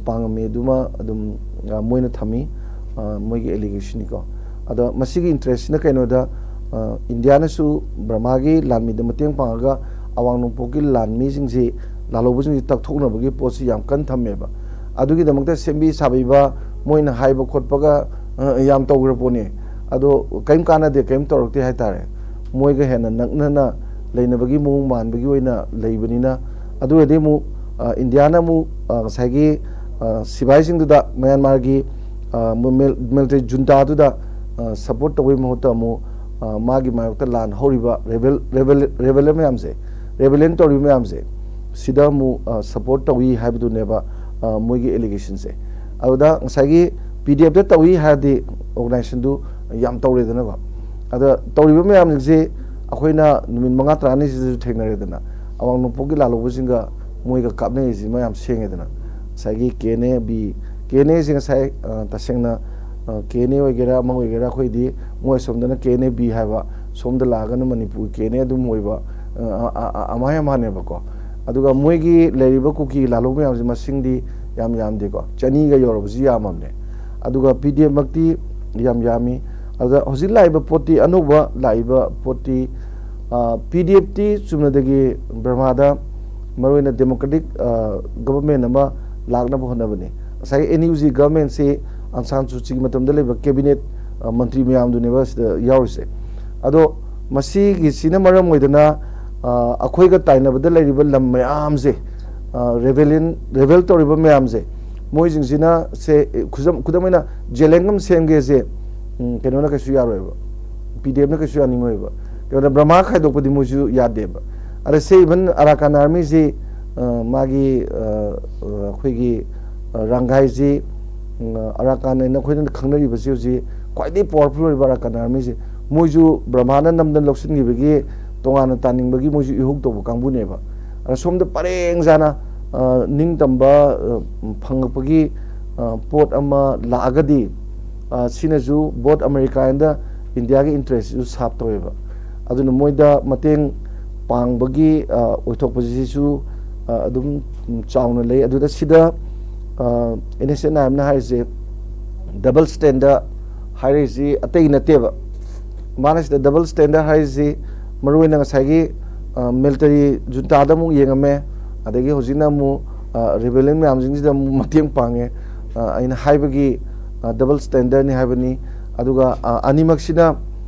ꯄꯥꯡꯉꯝꯃꯤ꯫ ꯑꯗꯨꯃ ꯑꯗꯨꯝ ꯃꯣꯏꯅ ꯊꯝꯃꯤ, ꯃꯣꯏꯒꯤ ꯑꯦꯂꯤꯒꯦꯁꯟꯅꯤꯀꯣ꯫ ꯑꯗꯣ ꯃꯁꯤꯒꯤ ꯏꯟꯇꯔꯦꯁꯁꯤꯅ ꯀꯩꯅꯣꯗ, ꯏꯟꯗꯤꯌꯥꯅꯁꯨ ꯕꯔꯃꯥꯒꯤ ꯂꯥꯟꯃꯤꯗ ꯃꯇꯦꯡ ꯄꯥꯡꯉꯒ ꯑꯋꯥꯡ ꯅꯣꯡꯄꯣꯛꯀꯤ ꯂꯥꯟꯃꯤꯁꯤꯡꯁꯤ, ꯂꯥꯜꯍꯧꯕꯁꯤꯡꯁꯤ ꯇꯛꯊꯣꯛꯅꯕꯒꯤ ꯄꯣꯠꯁꯤ ꯌꯥꯝ ꯀꯟꯅ ꯊꯝꯃꯦꯕ꯫ ꯑꯗꯨꯒꯤꯗꯃꯛꯇ ꯁꯦꯝꯕꯤ ꯁꯥꯕꯤꯕ, ꯃꯣꯏꯅ ꯍꯥꯏꯕ ꯈꯣꯠꯄꯒ ꯌꯥꯝ ꯇꯧꯈ꯭ꯔ ꯄꯣꯠꯅꯤ꯫ ꯑꯗꯣ ꯀꯔꯤꯝ ꯀꯥꯟꯅꯗꯦ, ꯀꯔꯤꯝ ꯇꯧꯔꯛꯇꯦ ꯍꯥꯏꯇꯥꯔꯦ꯫ ꯃꯣꯏꯒ ꯍꯦꯟꯅ ꯅꯛꯅꯅ ꯂꯩꯅꯕꯒꯤ ꯃꯑꯣꯡ ꯃꯥꯟꯕꯒꯤ ꯑꯣꯏꯅ ꯂꯩꯕꯅꯤꯅ꯫ ꯑꯗꯨ ꯑꯣꯏꯔꯗꯤ ꯑꯃꯨꯛ ꯏꯟꯗꯤꯌꯥꯅ ꯑꯃꯨꯛ ꯉꯁꯥꯏꯒꯤ ꯁꯤꯐꯥꯏꯁꯤꯡꯗꯨꯗ, ꯃ꯭ꯌꯥꯟꯃꯥꯔꯒꯤ ꯃꯤꯂꯤꯇꯔꯤ ꯖꯨꯟꯇꯥꯗꯨꯗ ꯁꯄꯣꯔꯠ ꯇꯧꯕꯒꯤ ꯃꯍꯨꯠꯇ ꯑꯃꯨꯛ ꯃꯥꯒꯤ ꯃꯥꯌꯣꯛꯇ ꯂꯥꯟ ꯍꯧꯔꯤꯕ ꯔꯦꯕꯦꯜ, ꯔꯦꯕꯦꯜ, ꯔꯦꯕꯦꯂꯦꯟ ꯃꯌꯥꯝꯁꯦ, ꯔꯦꯕꯦꯂꯦꯟ ꯇꯧꯔꯤꯕ ꯃꯌꯥꯝꯁꯦ, ꯁꯤꯗ ꯑꯃꯨꯛ ꯁꯄꯣꯔꯠ ꯇꯧꯏ ꯍꯥꯏꯕꯗꯨꯅꯦꯕ ꯃꯣꯏꯒꯤ ꯑꯦꯂꯤꯒꯦꯁꯟꯁꯦ꯫ ꯑꯗꯨꯗ ꯉꯁꯥꯏꯒꯤ ꯄꯤ ꯗꯤ ꯑꯦꯐꯇ ꯇꯧꯏ ꯍꯥꯏꯔꯗꯤ ꯑꯣꯔꯒꯅꯥꯏꯖꯦꯁꯟꯗꯨ ꯌꯥꯝ ꯇꯧꯔꯦꯗꯅꯀꯣ꯫ ꯑꯗ ꯇꯧꯔꯤꯕ ꯃꯌꯥꯝꯁꯤꯡꯁꯤ ꯑꯩꯈꯣꯏꯅ ꯅꯨꯃꯤꯠ ꯃꯉꯥ ꯇꯔꯥꯅꯤꯁꯤꯗꯁꯨ ꯊꯦꯡꯅꯔꯦꯗꯅ, ꯑꯋꯥꯡ ꯅꯣꯡꯄꯣꯛꯀꯤ ꯂꯥꯜꯍꯧꯕꯁꯤꯡꯒ ꯃꯣꯏꯒ ꯀꯥꯞꯅꯔꯤꯁꯤ ꯃꯌꯥꯝ ꯁꯦꯡꯉꯦꯗꯅ꯫ ꯉꯁꯥꯏꯒꯤ K N A B, K N ꯑꯦꯁꯤ ꯉꯁꯥꯏ ꯇꯁꯦꯡꯅ ꯀꯦ ꯑꯦꯟ ꯑꯦ ꯑꯣꯏꯒꯦꯔꯥ ꯑꯃ ꯑꯣꯏꯒꯦꯔꯥ, ꯑꯩꯈꯣꯏꯗꯤ ꯃꯣꯏ ꯑꯁꯣꯝꯗꯅ ꯀꯦ ꯑꯦꯟ ꯑꯦ ꯕꯤ ꯍꯥꯏꯕ, ꯁꯣꯝꯗ ꯂꯥꯛꯑꯒꯅ ꯃꯅꯤꯄꯨꯔ ꯀꯦꯅꯦ ꯑꯗꯨꯝ ꯑꯣꯏꯕ, ꯑ, ꯑ, ꯑ, ꯑꯃꯥꯏ ꯑꯃꯥꯅꯦꯕꯀꯣ꯫ ꯑꯗꯨꯒ ꯃꯣꯏꯒꯤ ꯂꯩꯔꯤꯕ ꯀꯨꯀꯤ ꯂꯥꯂꯣꯡ ꯃꯌꯥꯝꯁꯦ ꯃꯁꯤꯡꯗꯤ ꯌꯥꯝ ꯌꯥꯝꯗꯦꯀꯣ, ꯆꯅꯤꯒ ꯌꯧꯔꯕꯁꯨ ꯌꯥꯝꯃꯕꯅꯦ꯫ ꯑꯗꯨꯒ ꯄꯤ ꯗꯤ ꯑꯦꯐ ꯃꯛꯇꯤ ꯌꯥꯝ ꯌꯥꯝꯃꯤ꯫ ꯑꯗꯨꯗ ꯍꯧꯖꯤꯛ ꯂꯥꯛꯏꯕ ꯄꯣꯠꯇꯤ, ꯑꯅꯧꯕ ꯂꯥꯛꯏꯕ ꯄꯣꯠꯇꯤ, ꯄꯤ ꯗꯤ ꯑꯦꯐꯇꯤ ꯆꯨꯝꯅꯗꯒꯤ ꯕꯔꯃꯥꯗ ꯃꯔꯨꯑꯣꯏꯅ ꯗꯦꯃꯣꯀ꯭ꯔꯦꯇꯤꯛ ꯒꯚꯔꯟꯃꯦꯟ ꯑꯃ ꯂꯥꯛꯅꯕ ꯍꯣꯠꯅꯕꯅꯤ꯫ ꯉꯁꯥꯏꯒꯤ ꯑꯦꯟ ꯌꯨ ꯖꯤ ꯒꯚꯔꯟꯃꯦꯟꯁꯤ ꯑꯪ ꯁꯥꯟ ꯁꯨ ꯆꯤꯒꯤ ꯃꯇꯝꯗ ꯂꯩꯕ ꯀꯦꯕꯤꯅꯦꯠ, ꯑ, ꯃꯟꯇ꯭ꯔꯤ ꯃꯌꯥꯝꯗꯨꯅꯦꯕ ꯁꯤꯗ ꯌꯥꯎꯔꯤꯁꯦ꯫ ꯑꯗꯣ ꯃꯁꯤꯒꯤꯁꯤꯅ ꯃꯔꯝ ꯑꯣꯏꯗꯅ, ꯑ, ꯑꯩꯈꯣꯏꯒ ꯇꯥꯏꯅꯕꯗ ꯂꯩꯔꯤꯕ ꯂꯝ ꯃꯌꯥꯝꯁꯦ, ꯑ, ꯔꯦꯕꯦꯂꯤꯌꯟ, ꯔꯦꯕꯦꯜ ꯇꯧꯔꯤꯕ ꯃꯌꯥꯝꯁꯦ, ꯃꯣꯏꯁꯤꯡꯁꯤꯅ ꯁꯦ, ꯈꯨꯗꯝ, ꯈꯨꯗꯝ ꯑꯣꯏꯅ ꯖꯦꯂꯦꯡ ꯑꯃ ꯁꯦꯝꯒꯦꯁꯦ, ꯎꯝ, ꯀꯩꯅꯣꯅ ꯀꯩꯁꯨ ꯌꯥꯔꯣꯏꯕ, ꯄꯤ ꯗꯤ ꯑꯦꯐꯅ ꯀꯩꯁꯨ ꯌꯥꯅꯤꯡꯉꯣꯏꯕ꯫ ꯀꯩꯅꯣꯗ ꯕ꯭ꯔꯍꯃꯥ ꯈꯥꯏꯗꯣꯛꯄꯗꯤ ꯃꯣꯏꯁꯨ ꯌꯥꯗꯦꯕ꯫ ꯑꯗ ꯁꯦ ꯏꯚꯟ ꯑꯔꯥꯀꯥꯟ ꯑꯥꯔꯃꯤꯁꯤ, ꯑ, ꯃꯥꯒꯤ, ꯑ, ꯑ, ꯑꯩꯈꯣꯏꯒꯤ, ꯑ, ꯔꯥꯡꯒꯥꯏꯁꯤ, ꯎꯝ, ꯑꯔꯥꯀꯥꯟ ꯍꯥꯏꯅ ꯑꯩꯈꯣꯏꯅ ꯈꯪꯅꯔꯤꯕꯁꯤ ꯍꯧꯖꯤꯛ ꯈ꯭ꯋꯥꯏꯗꯒꯤ ꯄꯋꯥꯔꯐꯨꯜ ꯑꯣꯏꯔꯤꯕ ꯑꯔꯥꯀꯥꯟ ꯑꯥꯔꯃꯤꯁꯤ, ꯃꯣꯏꯁꯨ ꯕ꯭ꯔꯍꯃꯥꯅ ꯅꯝꯗꯅ ꯂꯧꯁꯤꯟꯈꯤꯕꯒꯤ ꯇꯣꯉꯥꯟꯅ ꯇꯥꯅꯤꯡꯕꯒꯤ ꯃꯣꯏꯁꯨ ꯏꯍꯧ ꯇꯧꯕ ꯀꯥꯡꯕꯨꯅꯦꯕ꯫ ꯑꯗ ꯁꯣꯝꯗ ꯄꯔꯦꯡ ꯁꯥꯅ, ꯑ, ꯅꯤꯡꯇꯝꯕ, ꯑ, ꯐꯪꯉꯛꯄꯒꯤ, ꯑ, ꯄꯣꯠ ꯑꯃ ꯂꯥꯛꯑꯒꯗꯤ, ꯑ, ꯁꯤꯅꯁꯨ ꯕꯣꯠ ꯑꯃꯦꯔꯤꯀꯥ ꯑꯦꯟꯗ ꯏꯟꯗꯤꯌꯥꯒꯤ ꯏꯟꯇꯔꯦꯁꯁꯤꯁꯨ ꯁꯥꯞ ꯇꯧꯋꯦꯕ꯫ ꯑꯗꯨꯅ ꯃꯣꯏꯗ ꯃꯇꯦꯡ ꯄꯥꯡꯕꯒꯤ, ꯑ, ꯑꯣꯏꯊꯣꯛꯄꯁꯤꯁꯨ, ꯑ, ꯑꯗꯨꯝ ꯆꯥꯎꯅ ꯂꯩ꯫ ꯑꯗꯨꯗ ꯁꯤꯗ, ꯑ, ꯑꯦꯟ ꯑꯦꯁ ꯑꯦꯟ ꯑꯥꯏ ꯑꯦꯝꯅ ꯍꯥꯏꯔꯤꯁꯦ ꯗꯕꯜ ꯁ꯭ꯇꯦꯟꯗꯔ ꯍꯥꯏꯔꯛꯏꯁꯤ ꯑꯇꯩ ꯅꯠꯇꯦꯕ꯫ ꯃꯥꯅ ꯁꯤꯗ ꯗꯕꯜ ꯁ꯭ꯇꯦꯟꯗꯔ ꯍꯥꯏꯔꯤꯁꯤ ꯃꯔꯨꯑꯣꯏꯅ ꯉꯁꯥꯏꯒꯤ, ꯑ, ꯃꯤꯂꯤꯇꯔꯤ ꯖꯨꯟꯇꯥꯗ ꯑꯃꯨꯛ ꯌꯦꯡꯉꯝꯃꯦ, ꯑꯗꯒꯤ ꯍꯧꯖꯤꯛꯅ ꯑꯃꯨꯛ, ꯑ, ꯔꯤꯕꯦꯂꯤꯌꯟ ꯃꯌꯥꯝꯁꯤꯡꯁꯤꯗ ꯑꯃꯨꯛ ꯃꯇꯦꯡ ꯄꯥꯡꯉꯦ꯫ ꯑ, ꯑꯩꯅ ꯍꯥꯏꯕꯒꯤ, ꯑ, ꯗꯕꯜ ꯁ꯭ꯇꯦꯟꯗꯔꯅꯤ ꯍꯥꯏꯕꯅꯤ꯫ ꯑꯗꯨꯒ, ꯑ, ꯑꯅꯤꯃꯛꯁꯤꯅ,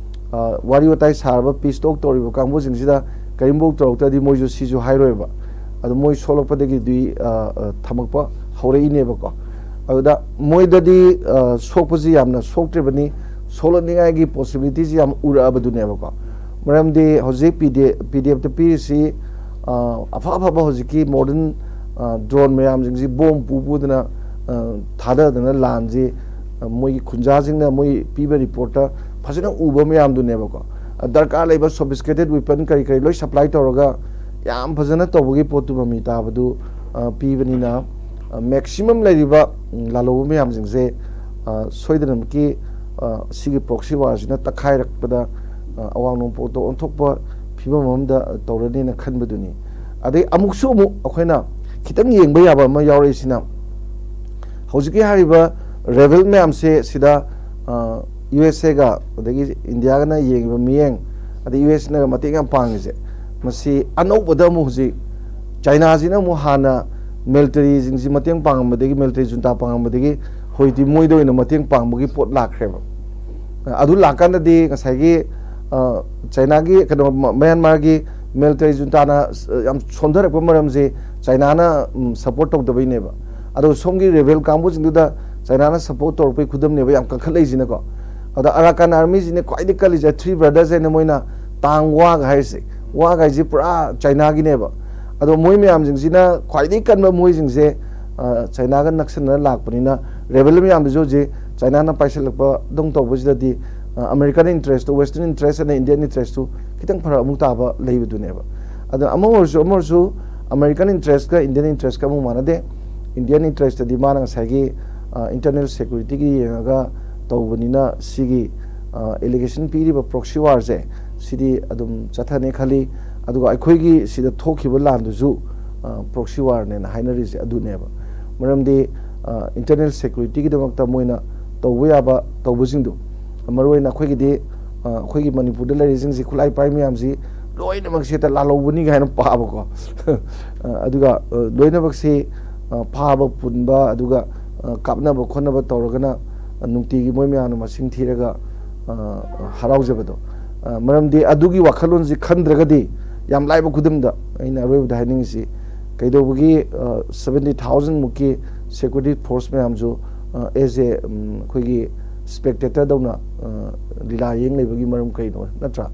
ꯑ, ꯋꯥꯔꯤ ꯋꯥꯇꯥꯏ ꯁꯥꯔꯕ ꯄꯤꯁ ꯇꯣꯛ ꯇꯧꯔꯤꯕ ꯀꯥꯡꯕꯨꯁꯤꯡꯁꯤꯗ ꯀꯔꯤꯝꯐꯥꯎ ꯇꯧꯔꯛꯇ꯭ꯔꯗꯤ ꯃꯣꯏꯁꯨ ꯁꯤꯁꯨ ꯍꯥꯏꯔꯣꯏꯕ꯫ ꯑꯗꯨ ꯃꯣꯏ ꯁꯣꯛꯂꯛꯄꯗꯒꯤꯗꯤ, ꯑ, ꯑ, ꯊꯝꯃꯛꯄ ꯍꯧꯔꯛꯏꯅꯦꯕꯀꯣ꯫ ꯑꯗꯨꯗ ꯃꯣꯏꯗꯗꯤ, ꯑ, ꯁꯣꯛꯄꯁꯤ ꯌꯥꯝꯅ ꯁꯣꯛꯇ꯭ꯔꯤꯕꯅꯤ, ꯁꯣꯛꯂꯛꯅꯤꯡꯉꯥꯏꯒꯤ ꯄꯣꯁꯤꯕꯤꯂꯤꯇꯤꯁꯤ ꯌꯥꯝ ꯎꯔꯛꯑꯕꯗꯨꯅꯦꯕꯀꯣ꯫ ꯃꯔꯝꯗꯤ ꯍꯧꯖꯤꯛ ꯄꯤ ꯗꯤ, ꯄꯤ ꯗꯤ ꯑꯦꯐꯇ ꯄꯤꯔꯤꯁꯤ, ꯑ, ꯑꯐ ꯑꯐꯕ ꯍꯧꯖꯤꯛꯀꯤ ꯃꯣꯗꯔꯟ, ꯑ, ꯗ꯭ꯔꯣꯟ ꯃꯌꯥꯝꯁꯤꯡꯁꯤ ꯕꯣꯝ ꯄꯨ ꯄꯨꯗꯅ, ꯑ, ꯊꯥꯗꯗꯅ ꯂꯥꯟꯁꯤ, ꯑ, ꯃꯣꯏꯒꯤ ꯈꯨꯟꯖꯥꯁꯤꯡꯅ ꯃꯣꯏ ꯄꯤꯕ ꯔꯤꯄꯣꯔꯠꯇ ꯐꯖꯅ ꯎꯕ ꯃꯌꯥꯝꯗꯨꯅꯦꯕꯀꯣ꯫ ꯑ, ꯗꯔꯀꯥꯔ ꯂꯩꯕ ꯁꯣꯐꯤꯁꯇꯤꯀꯦꯇꯦꯠ ꯋꯤꯄꯟ ꯀꯔꯤ ꯀꯔꯤ ꯂꯣꯏ ꯁꯄ꯭ꯂꯥꯏ ꯇꯧꯔꯒ ꯌꯥꯝ ꯐꯖꯅ ꯇꯧꯕꯒꯤ ꯄꯣꯠꯇꯨ ꯃꯃꯤ ꯇꯥꯕꯗꯨ, ꯑ, ꯄꯤꯕꯅꯤꯅ, ꯑ, ꯃꯦꯛꯁꯤꯃꯝ ꯂꯩꯔꯤꯕ, ꯎꯝ, ꯂꯥꯜꯍꯧꯕ ꯃꯌꯥꯝꯁꯤꯡꯁꯦ, ꯑ, ꯁꯣꯏꯗꯅꯃꯛꯀꯤ, ꯑ, ꯁꯤꯒꯤ ꯄ꯭ꯔꯣꯛꯁꯤ ꯋꯥꯔꯁꯤꯅ ꯇꯛꯈꯥꯏꯔꯛꯄꯗ ꯑ, ꯑꯋꯥꯡ ꯅꯣꯡꯄꯣꯛꯇ ꯑꯣꯟꯊꯣꯛꯄ ꯐꯤꯕꯝ ꯑꯃꯗ ꯇꯧꯔꯅꯤꯅ ꯈꯟꯕꯗꯨꯅꯤ꯫ ꯑꯗꯩ ꯑꯃꯨꯛꯁꯨ ꯑꯃꯨꯛ ꯑꯩꯈꯣꯏꯅ ꯈꯤꯇꯪ ꯌꯦꯡꯕ ꯌꯥꯕ ꯑꯃ ꯌꯥꯎꯔꯛꯏꯁꯤꯅ, ꯍꯧꯖꯤꯛꯀꯤ ꯍꯥꯏꯔꯤꯕ ꯔꯦꯕꯦꯜ ꯃꯌꯥꯝꯁꯦ ꯁꯤꯗ, ꯑ, ꯌꯨ ꯑꯦꯁ ꯑꯦꯒ ꯑꯗꯒꯤ ꯏꯟꯗꯤꯌꯥꯒꯅ ꯌꯦꯡꯉꯤꯕ ꯃꯤꯠꯌꯦꯡ, ꯑꯗꯩ ꯌꯨ ꯑꯦꯁꯅꯒ ꯃꯇꯦꯡ ꯌꯥꯝ ꯄꯥꯡꯉꯤꯁꯦ, ꯃꯁꯤ ꯑꯅꯧꯕꯗ ꯑꯃꯨꯛ ꯍꯧꯖꯤꯛ ꯆꯥꯏꯅꯥꯁꯤꯅ ꯑꯃꯨꯛ ꯍꯥꯟꯅ ꯃꯤꯂꯤꯇꯔꯤꯁꯤꯡꯁꯤ ꯃꯇꯦꯡ ꯄꯥꯡꯉꯝꯕꯗꯒꯤ, ꯃꯤꯂꯤꯇꯔꯤ ꯖꯨꯟꯇꯥ ꯄꯥꯡꯉꯝꯕꯗꯒꯤ ꯍꯧꯖꯤꯛꯇꯤ ꯃꯣꯏꯗ ꯑꯣꯏꯅ ꯃꯇꯦꯡ ꯄꯥꯡꯕꯒꯤ ꯄꯣꯠ ꯂꯥꯛꯈ꯭ꯔꯦꯕ꯫ ꯑꯗꯨ ꯂꯥꯛꯀꯥꯟꯗꯗꯤ ꯉꯁꯥꯏꯒꯤ, ꯑ, ꯆꯥꯏꯅꯥꯒꯤ, ꯀꯩꯅꯣ, ꯃ-, ꯃ꯭ꯌꯥꯟꯃꯥꯔꯒꯤ ꯃꯤꯂꯤꯇꯔꯤ ꯖꯨꯟꯇꯥꯅ, ꯑ, ꯌꯥꯝ ꯁꯣꯟꯊꯔꯛꯄ ꯃꯔꯝꯁꯦ ꯆꯥꯏꯅꯥꯅ, ꯎꯝ, ꯁꯞꯄꯣꯔꯠ ꯇꯧꯗꯕꯩꯅꯦꯕ꯫ ꯑꯗꯣ ꯁꯣꯝꯒꯤ ꯔꯦꯕꯦꯜ ꯀꯥꯡꯕꯨꯁꯤꯡꯗꯨꯗ ꯆꯥꯏꯅꯥꯅ ꯁꯞꯄꯣꯔꯠ ꯇꯧꯔꯛꯄꯩ ꯈꯨꯗꯝꯅꯦꯕ ꯌꯥꯝ ꯀꯟꯈꯠꯂꯛꯏꯁꯤꯅꯀꯣ꯫ ꯑꯗ ꯑꯔꯥꯀꯥꯟ ꯑꯥꯔꯃꯤꯁꯤꯅꯦ ꯈ꯭ꯋꯥꯏꯗꯒꯤ ꯀꯜꯂꯤꯁꯦ, ꯊ꯭ꯔꯤ ꯕ꯭ꯔꯗꯔꯁ ꯍꯥꯏꯅ ꯃꯣꯏꯅ ꯇꯥꯡ ꯋꯥꯒ ꯍꯥꯏꯔꯤꯁꯦ, ꯋꯥꯒ ꯍꯥꯏꯁꯦ ꯄꯨꯔꯥ ꯆꯥꯏꯅꯥꯒꯤꯅꯦꯕ꯫ ꯑꯗꯣ ꯃꯣꯏ ꯃꯌꯥꯝꯁꯤꯡꯁꯤꯅ ꯈ꯭ꯋꯥꯏꯗꯒꯤ ꯀꯟꯕ ꯃꯣꯏꯁꯤꯡꯁꯦ, ꯑ, ꯆꯥꯏꯅꯥꯒ ꯅꯛꯁꯟꯅꯅ ꯂꯥꯛꯄꯅꯤꯅ, ꯔꯦꯕꯦꯜ ꯃꯌꯥꯝꯗꯨꯁꯨ ꯍꯧꯖꯤꯛ ꯆꯥꯏꯅꯥꯅ ꯄꯥꯏꯁꯤꯜꯂꯛꯄꯗꯧ ꯇꯧꯕꯁꯤꯗꯗꯤ, ꯑ, ꯑꯃꯦꯔꯤꯀꯥꯟ ꯏꯟꯇꯔꯦꯁꯇꯣ, ꯋꯦꯁꯇꯔꯟ ꯏꯟꯇꯔꯦꯁ ꯑꯗ ꯏꯟꯗꯤꯌꯟ ꯏꯟꯇꯔꯦꯁꯇꯨ ꯈꯤꯇꯪ ꯐꯔꯛ ꯑꯃꯨꯛ ꯇꯥꯕ ꯂꯩꯕꯗꯨꯅꯦꯕ꯫ ꯑꯗꯣ ꯑꯃ ꯑꯣꯏꯔꯁꯨ, ꯑꯃ ꯑꯣꯏꯔꯁꯨ ꯑꯃꯦꯔꯤꯀꯥꯟ ꯏꯟꯇꯔꯦꯁꯀ ꯏꯟꯗꯤꯌꯟ ꯏꯟꯇꯔꯦꯁꯀ ꯑꯃꯨꯛ ꯃꯥꯟꯅꯗꯦ꯫ ꯏꯟꯗꯤꯌꯟ ꯏꯟꯇꯔꯦꯁꯇꯗꯤ ꯃꯥꯅ ꯉꯁꯥꯏꯒꯤ, ꯑ, ꯏꯟꯇꯔꯅꯦꯜ ꯁꯦꯀ꯭ꯌꯨꯔꯤꯇꯤꯒꯤ ꯌꯦꯡꯉꯒ ꯇꯧꯕꯅꯤꯅ, ꯁꯤꯒꯤ, ꯑ, ꯑꯦꯂꯤꯒꯦꯁꯟ ꯄꯤꯔꯤꯕ ꯄ꯭ꯔꯣꯛꯁꯤ ꯋꯥꯔꯁꯦ, ꯁꯤꯗꯤ ꯑꯗꯨꯝ ꯆꯠꯊꯅꯤ ꯈꯜꯂꯤ꯫ ꯑꯗꯨꯒ ꯑꯩꯈꯣꯏꯒꯤ ꯁꯤꯗ ꯊꯣꯛꯈꯤꯕ ꯂꯥꯟꯗꯨꯁꯨ, ꯑ, ꯄ꯭ꯔꯣꯛꯁꯤ ꯋꯥꯔꯅꯦꯅ ꯍꯥꯏꯅꯔꯤꯁꯦ ꯑꯗꯨꯅꯦꯕ꯫ ꯃꯔꯝꯗꯤ, ꯑ, ꯏꯟꯇꯔꯅꯦꯜ ꯁꯦꯀ꯭ꯌꯨꯔꯤꯇꯤꯒꯤꯗꯃꯛꯇ ꯃꯣꯏꯅ ꯇꯧꯕ ꯌꯥꯕ ꯇꯧꯕꯁꯤꯡꯗꯣ, ꯃꯔꯨꯑꯣꯏꯅ ꯑꯩꯈꯣꯏꯒꯤꯗꯤ, ꯑ, ꯑꯩꯈꯣꯏꯒꯤ ꯃꯅꯤꯄꯨꯔꯗ ꯂꯩꯔꯤꯁꯤꯡꯁꯤ, ꯈꯨꯠꯂꯥꯏ ꯄꯥꯏ ꯃꯌꯥꯝꯁꯤ ꯂꯣꯏꯅꯃꯛꯁꯦ ꯍꯦꯛꯇ ꯂꯥꯜꯍꯧꯕꯅꯤ ꯀꯥꯏꯅ ꯄꯥꯕꯀꯣ꯫ ꯑ, ꯑꯗꯨꯒ, ꯑ, ꯂꯣꯏꯅꯃꯛꯁꯤ, ꯑ, ꯐꯥꯕ ꯄꯨꯟꯕ, ꯑꯗꯨꯒ, ꯑ, ꯀꯥꯞꯅꯕ ꯈꯣꯠꯅꯕ ꯇꯧꯔꯒꯅ, ꯑ, ꯅꯨꯡꯇꯤꯒꯤ ꯃꯣꯏ ꯃꯌꯥꯝꯅ ꯃꯁꯤꯡ ꯊꯤꯔꯒ, ꯑ, ꯍꯔꯥꯎꯖꯕꯗꯣ꯫ ꯑ, ꯃꯔꯝꯗꯤ ꯑꯗꯨꯒꯤ ꯋꯥꯈꯜꯂꯣꯟꯁꯤ ꯈꯟꯗ꯭ꯔꯒꯗꯤ, ꯌꯥꯝ ꯂꯥꯏꯕ ꯈꯨꯗꯝꯗ ꯑꯩꯅ ꯑꯔꯣꯏꯕꯗ ꯍꯥꯏꯅꯤꯡꯉꯤꯁꯤ, ꯀꯩꯗꯧꯕꯒꯤ, ꯑ, ꯁꯚꯦꯟꯇꯤ ꯊꯥꯎꯖꯟ ꯃꯨꯛꯀꯤ ꯁꯦꯀ꯭ꯌꯨꯔꯤꯇꯤ ꯐꯣꯔꯁ ꯃꯌꯥꯝꯁꯨ, ꯑ, as a, ꯎꯝ, ꯑꯩꯈꯣꯏꯒꯤ ꯁ꯭ꯄꯦꯛꯇꯦꯇꯔꯗꯧꯅ, ꯑ, ꯂꯤꯂꯥ ꯌꯦꯡ ꯂꯩꯕꯒꯤ ꯃꯔꯝ ꯀꯩꯅꯣ ꯅꯠꯇ꯭ꯔꯥ?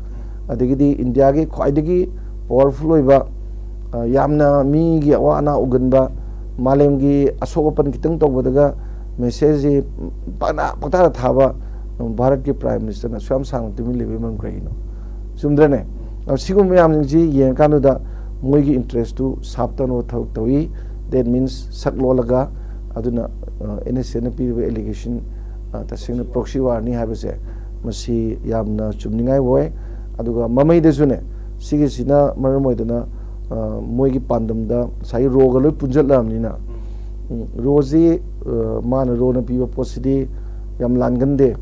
ꯑꯗꯒꯤꯗꯤ ꯏꯟꯗꯤꯌꯥꯒꯤ ꯈ꯭ꯋꯥꯏꯗꯒꯤ ꯄꯋꯥꯔꯐꯨꯜ ꯑꯣꯏꯕ, ꯑ, ꯌꯥꯝꯅ ꯃꯤꯒꯤ ꯑꯋꯥ ꯑꯅꯥ ꯎꯒꯟꯕ, ꯃꯥꯂꯦꯝꯒꯤ ꯑꯁꯣꯛ ꯑꯄꯟ ꯈꯤꯇꯪ ꯇꯧꯕꯗꯒ ꯃꯦꯁꯦꯖꯁꯤ ꯄꯪꯊꯥ-, ꯄꯪꯊꯥꯗ ꯊꯥꯕ, ꯎꯝ, ꯚꯥꯔꯠꯀꯤ ꯄ꯭ꯔꯥꯏꯝ ꯃꯤꯅꯤꯁꯇꯔꯅ ꯑꯁꯨꯛ ꯌꯥꯝ ꯁꯥꯡꯅ ꯇꯨꯃꯤꯟ ꯂꯩꯕꯒꯤ ꯃꯔꯝ ꯀꯔꯤꯒꯤꯅꯣ? ꯆꯨꯝꯗ꯭ꯔꯅꯦ? ꯑ, ꯁꯤꯒꯨꯝꯕ ꯃꯌꯥꯝꯁꯤꯡꯁꯤ ꯌꯦꯡꯉꯀꯥꯟꯗꯨꯗ ꯃꯣꯏꯒꯤ ꯏꯟꯇꯔꯦꯁꯇꯨ ꯁꯥꯞ ꯇꯧꯅꯕ ꯊꯕꯛ ꯇꯧꯏ꯫ That means ꯁꯛ ꯂꯣꯜꯂꯒ, ꯑꯗꯨꯅ, ꯑ, ꯑꯦꯟ ꯑꯦꯁ ꯑꯦꯅ ꯄꯤꯔꯤꯕ ꯑꯦꯂꯤꯒꯦꯁꯟ, ꯑ, ꯇꯁꯦꯡꯅ ꯄ꯭ꯔꯣꯛꯁꯤ ꯋꯥꯔꯅꯤ ꯍꯥꯏꯕꯁꯦ ꯃꯁꯤ ꯌꯥꯝꯅ ꯆꯨꯝꯅꯤꯡꯉꯥꯏ ꯑꯣꯏ꯫ ꯑꯗꯨꯒ ꯃꯃꯩꯗꯁꯨꯅꯦ, ꯁꯤꯒꯤꯁꯤꯅ ꯃꯔꯝ ꯑꯣꯏꯗꯅ, ꯑ, ꯃꯣꯏꯒꯤ ꯄꯥꯟꯗꯝꯗ ꯉꯁꯥꯏꯒꯤ ꯔꯣꯒ ꯂꯣꯏ ꯄꯨꯟꯁꯤꯜꯂꯛꯑꯕꯅꯤꯅ, ꯎꯝ, ꯔꯣꯁꯤ, ꯑ, ꯃꯥꯅ ꯔꯣꯅ ꯄꯤꯕ ꯄꯣꯠꯁꯤꯗꯤ ꯌꯥꯝ ꯂꯥꯟꯒꯟꯗꯦ,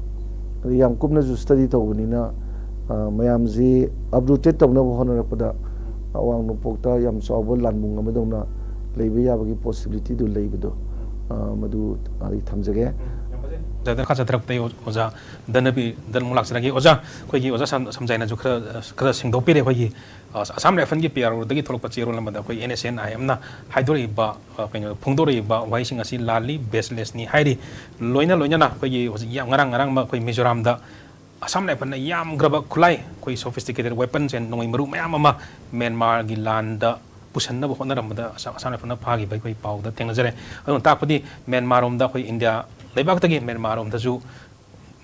ꯑꯗꯩ ꯌꯥꯝ ꯀꯨꯞꯅꯁꯨ ꯁ꯭ꯇꯗꯤ ꯇꯧꯕꯅꯤꯅ, ꯑ, ꯃꯌꯥꯝꯁꯤ ꯑꯞꯔꯨꯇꯦꯠ ꯇꯧꯅꯕ ꯍꯣꯠꯅꯔꯛꯄꯗ ꯑꯋꯥꯡ ꯅꯣꯡꯄꯣꯛꯇ ꯌꯥꯝ ꯆꯥꯎꯕ ꯂꯥꯟꯕꯨꯡ ꯑꯃꯗꯧꯅ ꯂꯩꯕ ꯌꯥꯕꯒꯤ ꯄꯣꯁꯤꯕꯤꯂꯤꯇꯤꯗꯨ ꯂꯩꯕꯗꯣ, ꯑ, ꯃꯗꯨ ꯑꯩ ꯊꯝꯖꯒꯦ꯫ ꯎꯝ, ꯌꯥꯝ ꯐꯖꯩ꯫ ꯑꯣꯖꯥꯗ ꯈꯔ ꯆꯠꯊꯔꯛꯄꯗ ꯑꯩ ꯑꯣꯖꯥ ꯙꯅꯕꯤꯔꯗ ꯑꯃꯨꯛ ꯂꯥꯛꯆꯔꯒꯦ꯫ ꯑꯣꯖꯥ, ꯑꯩꯈꯣꯏꯒꯤ ꯑꯣꯖꯥ ꯁꯝ-, ꯁꯝꯖꯥꯏꯅꯁꯨ ꯈꯔ, ꯈꯔ ꯁꯦꯡꯗꯣꯛꯄꯤꯔꯦ꯫ ꯑꯩꯈꯣꯏꯒꯤ, ꯑ, ꯑꯁꯥꯝ ꯔꯥꯏꯐꯜꯒꯤ ꯄꯤ ꯑꯥꯔ ꯑꯣꯗꯒꯤ ꯊꯣꯛꯂꯛꯄ ꯆꯦꯔꯣꯜ ꯑꯃꯗ ꯑꯩꯈꯣꯏ ꯑꯦꯟ ꯑꯦꯁ ꯑꯦꯟ ꯑꯥꯏ ꯑꯦꯝꯅ ꯍꯥꯏꯗꯣꯔꯛꯏꯕ, ꯑ, ꯀꯩꯅꯣ, ꯐꯣꯡꯗꯣꯔꯛꯏꯕ ꯋꯥꯍꯩꯁꯤꯡ ꯑꯁꯤ ꯂꯥꯜꯂꯤ, ꯕꯦꯁꯂꯦꯁꯅꯤ ꯍꯥꯏꯔꯤ꯫ ꯂꯣꯏꯅ ꯂꯣꯏꯅꯅ ꯑꯩꯈꯣꯏꯒꯤ ꯍꯧꯖꯤꯛ ꯌꯥꯝ ꯉꯔꯥꯡ ꯉꯔꯥꯡꯃꯛ ꯑꯩꯈꯣꯏ ꯃꯤꯖꯣꯔꯥꯝꯗ ꯑꯁꯥꯝ ꯔꯥꯏꯐꯜꯅ ꯌꯥꯝꯈ꯭ꯔꯕ ꯈꯨꯠꯂꯥꯏ, ꯑꯩꯈꯣꯏ sophisticated weapons and ꯅꯣꯡꯃꯩ ꯃꯔꯨ ꯃꯌꯥꯝ ꯑꯃ ꯃ꯭ꯌꯥꯟꯃꯥꯔꯒꯤ ꯂꯥꯟꯗ ꯄꯨꯁꯟꯅꯕ ꯍꯣꯠꯅꯔꯝꯕꯗ ꯑꯁꯥꯝ, ꯑꯁꯥꯝ ꯔꯥꯏꯐꯜꯅ ꯐꯥꯈꯤꯕ ꯑꯩꯈꯣꯏ ꯄꯥꯎꯗ ꯊꯦꯡꯅꯖꯔꯦ꯫ ꯑꯗꯨꯅ ꯇꯥꯛꯄꯗꯤ ꯃ꯭ꯌꯥꯟꯃꯥꯔꯔꯣꯝꯗ ꯑꯩꯈꯣꯏ ꯏꯟꯗꯤꯌꯥ ꯂꯩꯕꯥꯛꯇꯒꯤ ꯃ꯭ꯌꯥꯟꯃꯥꯔꯔꯣꯝꯗꯁꯨ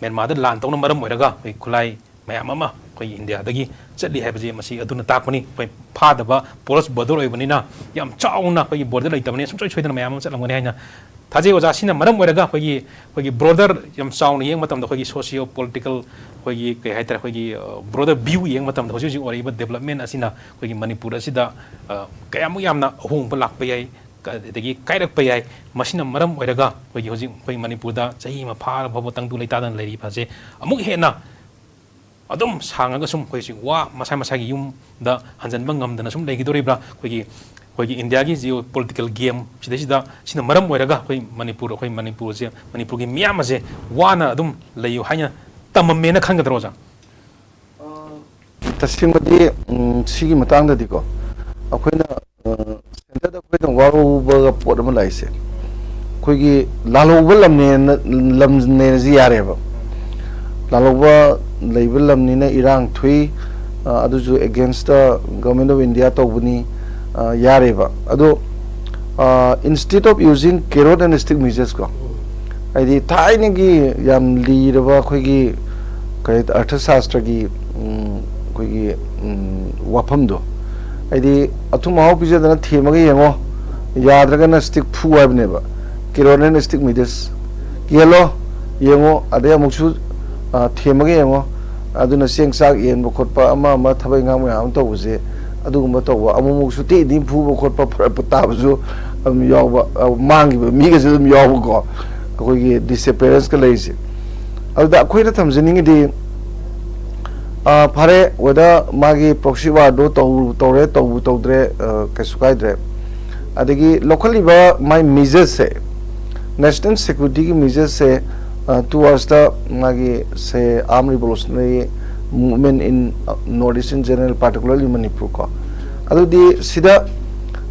ꯃ꯭ꯌꯥꯟꯃꯥꯔꯗ ꯂꯥꯟ ꯇꯧꯅ ꯃꯔꯝ ꯑꯣꯏꯔꯒ ꯑꯩꯈꯣꯏ ꯈꯨꯠꯂꯥꯏ ꯃꯌꯥꯝ ꯑꯃ ꯑꯩꯈꯣꯏꯒꯤ ꯏꯟꯗꯤꯌꯥꯗꯒꯤ ꯆꯠꯂꯤ ꯍꯥꯏꯕꯁꯤ ꯃꯁꯤ ꯑꯗꯨꯅ ꯇꯥꯛꯄꯅꯤ꯫ ꯑꯩꯈꯣꯏ ꯐꯥꯗꯕ porous border ꯑꯣꯏꯕꯅꯤꯅ ꯌꯥꯝ ꯆꯥꯎꯅ ꯑꯩꯈꯣꯏꯒꯤ border ꯂꯩꯇꯕꯅꯤꯅ ꯁꯨꯡꯁꯣꯏ ꯁꯣꯏꯗꯅ ꯃꯌꯥꯝ ꯑꯃ ꯆꯠꯂꯝꯒꯅꯤ ꯍꯥꯏꯅ ꯊꯥꯖꯩ ꯑꯣꯖꯥ꯫ ꯁꯤꯅ ꯃꯔꯝ ꯑꯣꯏꯔꯒ ꯑꯩꯈꯣꯏꯒꯤ, ꯑꯩꯈꯣꯏꯒꯤ broader ꯌꯥꯝ ꯆꯥꯎꯅ ꯌꯦꯡꯕ ꯃꯇꯝꯗ ꯑꯩꯈꯣꯏꯒꯤ socio political, ꯑꯩꯈꯣꯏꯒꯤ ꯀꯩ ꯍꯥꯏꯇꯥꯔꯦ, ꯑꯩꯈꯣꯏꯒꯤ, ꯑ, broader view ꯌꯦꯡꯕ ꯃꯇꯝꯗ ꯍꯧꯖꯤꯛ ꯍꯧꯖꯤꯛ ꯑꯣꯏꯔꯛꯏꯕ development ꯑꯁꯤꯅ ꯑꯩꯈꯣꯏꯒꯤ ꯃꯅꯤꯄꯨꯔ ꯑꯁꯤꯗ, ꯑ, ꯀꯌꯥꯃꯨꯛ ꯌꯥꯝꯅ ꯑꯍꯣꯡꯕ ꯂꯥꯛꯄ ꯌꯥꯏ, ꯀ-, ꯑꯗꯒꯤ ꯀꯥꯏꯔꯛꯄ ꯌꯥꯏ꯫ ꯃꯁꯤꯅ ꯃꯔꯝ ꯑꯣꯏꯔꯒ ꯑꯩꯈꯣꯏꯒꯤ ꯍꯧꯖꯤꯛ ꯑꯩꯈꯣꯏ ꯃꯅꯤꯄꯨꯔꯗ ꯆꯍꯤ ꯑꯃ ꯐꯥꯔ ꯐꯥꯎꯕ ꯇꯪꯗꯨ ꯂꯩꯇꯥꯗꯅ ꯂꯩꯔꯤꯕ ꯑꯁꯦ ꯑꯃꯨꯛ ꯍꯦꯟꯅ ꯑꯗꯨꯝ ꯁꯥꯡꯉꯒ ꯁꯨꯝ ꯑꯩꯈꯣꯏ ꯍꯧꯖꯤꯛ ꯋꯥ ꯃꯁꯥ ꯃꯁꯥꯒꯤ ꯌꯨꯝꯗ ꯍꯟꯖꯤꯟꯕ ꯉꯝꯗꯅ ꯁꯨꯝ ꯂꯩꯈꯤꯗꯣꯔꯤꯕ꯭ꯔꯥ? ꯑꯩꯈꯣꯏꯒꯤ, ꯑꯩꯈꯣꯏꯒꯤ ꯏꯟꯗꯤꯌꯥꯒꯤ geo political game ꯁꯤꯗꯩꯁꯤꯗ ꯁꯤꯅ ꯃꯔꯝ ꯑꯣꯏꯔꯒ ꯑꯩꯈꯣꯏ ꯃꯅꯤꯄꯨꯔ, ꯑꯩꯈꯣꯏ ꯃꯅꯤꯄꯨꯔꯁꯦ, ꯃꯅꯤꯄꯨꯔꯒꯤ ꯃꯤꯌꯥꯝ ꯑꯁꯦ ꯋꯥꯅ ꯑꯗꯨꯝ ꯂꯩꯌꯨ ꯍꯥꯏꯅ ꯇꯝꯃꯝꯃꯦꯅ ꯈꯟꯒꯗ꯭ꯔꯣ ꯑꯣꯖꯥ? ꯇꯁꯦꯡꯕꯗꯤ, ꯎꯝ, ꯁꯤꯒꯤ ꯃꯇꯥꯡꯗꯗꯤꯀꯣ, ꯑꯩꯈꯣꯏꯅ, ꯑ, centreꯗ ꯑꯩꯈꯣꯏꯅ ꯋꯥꯔꯧꯕ ꯄꯣꯠ ꯑꯃ ꯂꯥꯛꯏꯁꯦ, ꯑꯩꯈꯣꯏꯒꯤ ꯂꯥꯜꯍꯧꯕ ꯂꯝꯅꯦꯅ, ꯂꯝꯅꯦꯅꯁꯤ ꯌꯥꯔꯦꯕ꯫ ꯂꯥꯜꯍꯧꯕ ꯂꯩꯕ ꯂꯝꯅꯤꯅ ꯏꯔꯥꯡ ꯊꯣꯛꯏ, ꯑ, ꯑꯗꯨꯁꯨ against the Government of India ꯇꯧꯕꯅꯤ, ꯑ, ꯌꯥꯔꯦꯕ꯫ ꯑꯗꯣ, ꯑ, instead of using carrot and stick measures ꯀꯣ, ꯍꯥꯏꯗꯤ ꯊꯥꯏꯅꯒꯤ ꯌꯥꯝ ꯂꯤꯔꯕ ꯑꯩꯈꯣꯏꯒꯤ ꯀꯔꯤ ꯑꯔꯊꯁꯥꯁꯇ꯭ꯔꯒꯤ, ꯎꯝ, ꯑꯩꯈꯣꯏꯒꯤ, ꯎꯝ, ꯋꯥꯐꯝꯗꯣ, ꯍꯥꯏꯗꯤ ꯑꯊꯨꯝ ꯑꯍꯥꯎ ꯄꯤꯖꯗꯅ ꯊꯦꯝꯃꯒ ꯌꯦꯡꯉꯣ, ꯌꯥꯗ꯭ꯔꯒꯅ stick ꯐꯨ ꯍꯥꯏꯕꯅꯦꯕ꯫ Carrot and stick measures ꯀꯤꯍꯜꯂꯣ, ꯌꯦꯡꯉꯣ, ꯑꯗꯩ ꯑꯃꯨꯛꯁꯨ, ꯑ, ꯊꯦꯝꯃꯒ ꯌꯦꯡꯉꯣ꯫ ꯑꯗꯨꯅ ꯆꯦꯡ ꯆꯥꯛ ꯌꯦꯟꯕ ꯈꯣꯠꯄ, ꯑꯃ ꯑꯃ ꯊꯕꯛ ꯏꯪꯈꯥꯡ ꯃꯌꯥꯝ ꯑꯃ ꯇꯧꯕꯁꯦ, ꯑꯗꯨꯒꯨꯝꯕ ꯇꯧꯕ, ꯑꯃꯨꯛ ꯑꯃꯨꯛ ꯁꯨꯇꯤ ꯏꯗꯤ ꯐꯨꯕ ꯈꯣꯠꯄ ꯐꯔꯛꯄ ꯇꯥꯕꯁꯨ ꯑꯗꯨꯝ ꯌꯥꯎꯕ, ꯑ, ꯃꯥꯡꯈꯤꯕ ꯃꯤꯒꯁꯨ ꯑꯗꯨꯝ ꯌꯥꯎꯕꯀꯣ, ꯑꯩꯈꯣꯏꯒꯤ ꯗꯤꯁꯑꯦꯄꯤꯌꯔꯦꯟꯁꯀ ꯂꯩꯔꯤꯁꯦ꯫ ꯑꯗꯨꯗ ꯑꯩꯈꯣꯏꯅ ꯊꯝꯖꯅꯤꯡꯉꯤꯗꯤ, ꯑ, ꯐꯔꯦ, whether ꯃꯥꯒꯤ proxy warꯗꯣ ꯇꯧ-, ꯇꯧꯔꯦ, ꯇꯧꯕ ꯇꯧꯗ꯭ꯔꯦ, ꯑ, ꯀꯩꯁꯨ ꯀꯥꯏꯗ꯭ꯔꯦ꯫ ꯑꯗꯒꯤ ꯂꯧꯈꯠꯂꯤꯕ ꯃꯥꯏ measuresꯁꯦ, national securityꯒꯤ measuresꯁꯦ, ꯑ, towardsꯇ ꯃꯥꯒꯤ, say, armed revolutionary movement in, uh, North Eastern general, particularly Manipur ꯀꯣ꯫ ꯑꯗꯨꯗꯤ ꯁꯤꯗ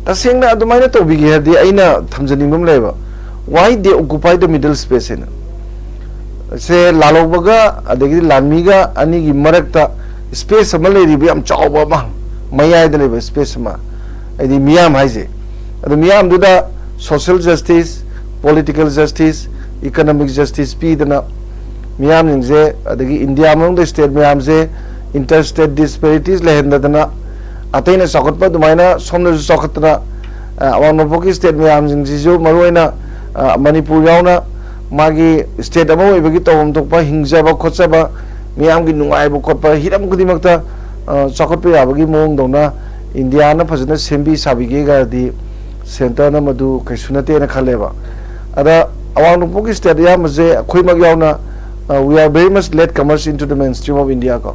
ꯇꯁꯦꯡꯅ ꯑꯗꯨꯃꯥꯏꯅ ꯇꯧꯕꯤꯒꯦ ꯍꯥꯏꯔꯗꯤ, ꯑꯩꯅ ꯊꯝꯖꯅꯤꯡꯕ ꯑꯃ ꯂꯩꯌꯦꯕ, "Why they occupy the middle space?" ꯍꯥꯏꯅ꯫ ꯁꯦ, ꯂꯥꯜꯍꯧꯕꯒ ꯑꯗꯒꯤꯗꯤ ꯂꯥꯟꯃꯤꯒ ꯑꯅꯤꯒꯤ ꯃꯔꯛꯇ space ꯑꯃ ꯂꯩꯔꯤꯕ, ꯌꯥꯝ ꯆꯥꯎꯕ ꯑꯃ, ꯃꯌꯥꯏꯗ ꯂꯩꯕ space ꯑꯃ, ꯍꯥꯏꯗꯤ ꯃꯤꯌꯥꯝ ꯍꯥꯏꯁꯦ꯫ ꯑꯗꯨ ꯃꯤꯌꯥꯝꯗꯨꯗ social justice, political justice, economic justice ꯄꯤꯗꯅ, ꯃꯤꯌꯥꯝꯁꯤꯡꯁꯦ, ꯑꯗꯒꯤ ꯏꯟꯗꯤꯌꯥ ꯃꯅꯨꯡꯗ state ꯃꯌꯥꯝꯁꯦ inter state disparities ꯂꯩꯍꯟꯗꯗꯅ, ꯑꯇꯩꯅ ꯆꯥꯎꯈꯠꯄ ꯑꯗꯨꯃꯥꯏꯅ ꯁꯣꯝꯗꯁꯨ ꯆꯥꯎꯈꯠꯇꯅ, ꯑ, ꯑꯋꯥꯡ ꯅꯣꯡꯄꯣꯛꯀꯤ state ꯃꯌꯥꯝꯁꯤꯡꯁꯤꯁꯨ, ꯃꯔꯨꯑꯣꯏꯅ, ꯑ, ꯃꯅꯤꯄꯨꯔ ꯌꯥꯎꯅ, ꯃꯥꯒꯤ state ꯑꯃ ꯑꯣꯏꯕꯒꯤ ꯇꯧꯐꯝ ꯊꯣꯛꯄ ꯍꯤꯡꯖꯕ ꯈꯣꯠꯆꯕ, ꯃꯤꯌꯥꯝꯒꯤ ꯅꯨꯡꯉꯥꯏꯕ ꯈꯣꯠꯄ, ꯍꯤꯔꯝ ꯈꯨꯗꯤꯡꯃꯛꯇ, ꯑ, ꯆꯥꯎꯈꯠꯄ ꯌꯥꯕꯒꯤ ꯃꯑꯣꯡꯗꯧꯅ ꯏꯟꯗꯤꯌꯥꯅ ꯐꯖꯅ ꯁꯦꯝꯕꯤ ꯁꯥꯕꯤꯒꯦ ꯍꯥꯏꯔꯗꯤ, centreꯅ ꯃꯗꯨ ꯀꯩꯁꯨ ꯅꯠꯇꯦꯅ ꯈꯜꯂꯦꯕ꯫ ꯑꯗ ꯑꯋꯥꯡ ꯅꯣꯡꯄꯣꯛꯀꯤ state ꯑꯌꯥꯝꯕꯁꯦ, ꯑꯩꯈꯣꯏꯃꯛ ꯌꯥꯎꯅ, ꯑ, we are very much late comers into the mainstream of India ꯀꯣ꯫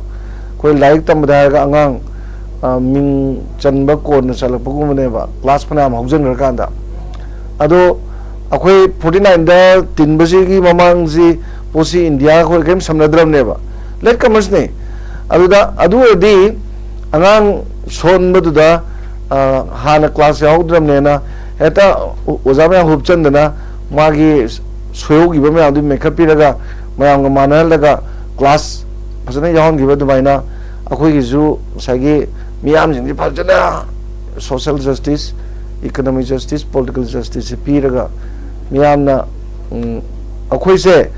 ꯑꯩꯈꯣꯏ ꯂꯥꯏꯔꯤꯛ ꯇꯝꯕꯗ ꯍꯥꯏꯔꯒ, ꯑꯉꯥꯡ, ꯑ, ꯃꯤꯡ ꯆꯟꯕ ꯀꯣꯟꯅ ꯆꯠꯂꯛꯄꯒꯨꯝꯕꯅꯦꯕ, class ꯐꯅꯌꯥꯝ ꯍꯧꯖꯤꯟꯈ꯭ꯔꯀꯥꯟꯗ꯫ ꯑꯗꯣ ꯑꯩꯈꯣꯏ forty nineꯗ ꯇꯤꯟꯕꯁꯤꯒꯤ ꯃꯃꯥꯡꯁꯤ ꯄꯣꯠꯁꯤ ꯏꯟꯗꯤꯌꯥ ꯑꯩꯈꯣꯏ ꯀꯔꯤꯝ ꯁꯝꯅꯗ꯭ꯔꯕꯅꯦꯕ, late comersꯅꯦ꯫ ꯑꯗꯨꯗ, ꯑꯗꯨ ꯑꯣꯏꯔꯗꯤ ꯑꯉꯥꯡ ꯁꯣꯟꯕꯗꯨꯗ, ꯑ, ꯍꯥꯟꯅ class ꯌꯥꯎꯍꯧꯗ꯭ꯔꯕꯅꯦꯅ ꯍꯦꯛꯇ ꯑꯣ-, ꯑꯣꯖꯥ ꯃꯌꯥꯝ ꯍꯨꯞꯆꯟꯗꯅ, ꯃꯥꯒꯤ ꯁꯣꯏꯍꯧꯈꯤꯕ ꯃꯌꯥꯝꯗꯨ ꯃꯦꯟꯈꯠꯄꯤꯔꯒ, ꯃꯌꯥꯝꯒ ꯃꯥꯟꯅꯍꯜꯂꯒ class ꯐꯖꯅ ꯌꯥꯎꯍꯟꯈꯤꯕ ꯑꯗꯨꯃꯥꯏꯅ, ꯑꯩꯈꯣꯏꯒꯤꯁꯨ ꯉꯁꯥꯏꯒꯤ ꯃꯤꯌꯥꯝꯁꯤꯡꯁꯤ ꯐꯖꯅ social justice, economic justice, political justice ꯄꯤꯔꯒ, ꯃꯤꯌꯥꯝꯅ, ꯎꯝ, ꯑꯩꯈꯣꯏꯁꯦ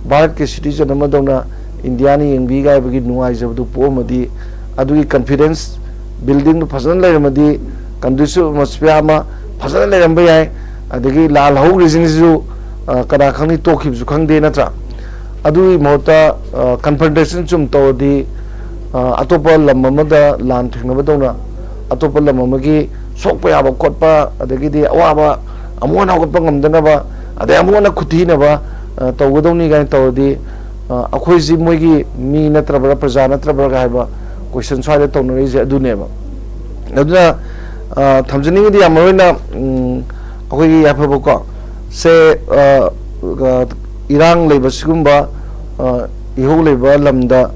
ꯚꯥꯔꯠꯀꯤ citizen ꯑꯃꯗꯧꯅ ꯏꯟꯗꯤꯌꯥꯅ ꯌꯦꯡꯕꯤꯒꯥꯏꯕꯒꯤ ꯅꯨꯡꯉꯥꯏꯖꯕꯗꯨ ꯄꯣꯛꯑꯝꯃꯗꯤ, ꯑꯗꯨꯒꯤ confidence buildingꯗꯨ ꯐꯖꯅ ꯂꯩꯔꯝꯃꯗꯤ, conducive atmosphere ꯑꯃ ꯐꯖꯅ ꯂꯩꯔꯝꯕ ꯌꯥꯏ꯫ ꯑꯗꯒꯤ ꯂꯥꯜ ꯍꯧꯈ꯭ꯔꯤꯁꯤꯡꯁꯤꯁꯨ, ꯑ, ꯀꯅꯥ ꯈꯪꯅꯤ, ꯇꯣꯛꯈꯤꯕꯁꯨ ꯈꯪꯗꯦ, ꯅꯠꯇ꯭ꯔꯥ? ꯑꯗꯨꯒꯤ ꯃꯍꯨꯠꯇ ꯀꯟꯐ꯭ꯔꯟꯇꯦꯁꯟ ꯁꯨꯝ ꯇꯧꯔꯗꯤ, ꯑ, ꯑꯇꯣꯞꯄ ꯂꯝ ꯑꯃꯗ ꯂꯥꯟ ꯊꯦꯡꯅꯕꯗꯧꯅ ꯑꯇꯣꯞꯄ ꯂꯝ ꯑꯃꯒꯤ ꯁꯣꯛꯄ ꯌꯥꯕ ꯈꯣꯠꯄ, ꯑꯗꯒꯤꯗꯤ ꯑꯋꯥꯕ ꯑꯃꯨꯛ ꯍꯟꯅ ꯍꯧꯒꯠꯄ ꯉꯝꯗꯅꯕ, ꯑꯗꯩ ꯑꯃꯨꯛ ꯍꯟꯅ ꯈꯨꯠꯊꯤꯅꯕ, ꯑ, ꯇꯧꯒꯗꯧꯅꯤ ꯀꯥꯏꯅ ꯇꯧꯔꯗꯤ, ꯑ, ꯑꯩꯈꯣꯏꯁꯤ ꯃꯣꯏꯒꯤ ꯃꯤ ꯅꯠꯇ꯭ꯔꯕ꯭ꯔꯥ, ꯄ꯭ꯔꯖꯥ ꯅꯠꯇ꯭ꯔꯕ꯭ꯔꯥ ꯍꯥꯏꯕ ꯀꯣꯏꯁꯟ ꯁ꯭ꯋꯥꯏꯗ ꯇꯧꯅꯔꯤꯁꯦ ꯑꯗꯨꯅꯦꯕ꯫ ꯑꯗꯨꯅ, ꯑ, ꯊꯝꯖꯅꯤꯡꯉꯤꯗꯤ ꯌꯥꯝ ꯃꯔꯨ ꯑꯣꯏꯅ, ꯎꯝ, ꯑꯩꯈꯣꯏꯒꯤ ꯌꯥꯏꯐꯕꯀꯣ ꯁꯦ, ꯑ, ꯑ, ꯏꯔꯥꯡ ꯂꯩꯕ ꯁꯤꯒꯨꯝꯕ, ꯑ, ꯏꯍꯧ ꯂꯩꯕ ꯂꯝꯗ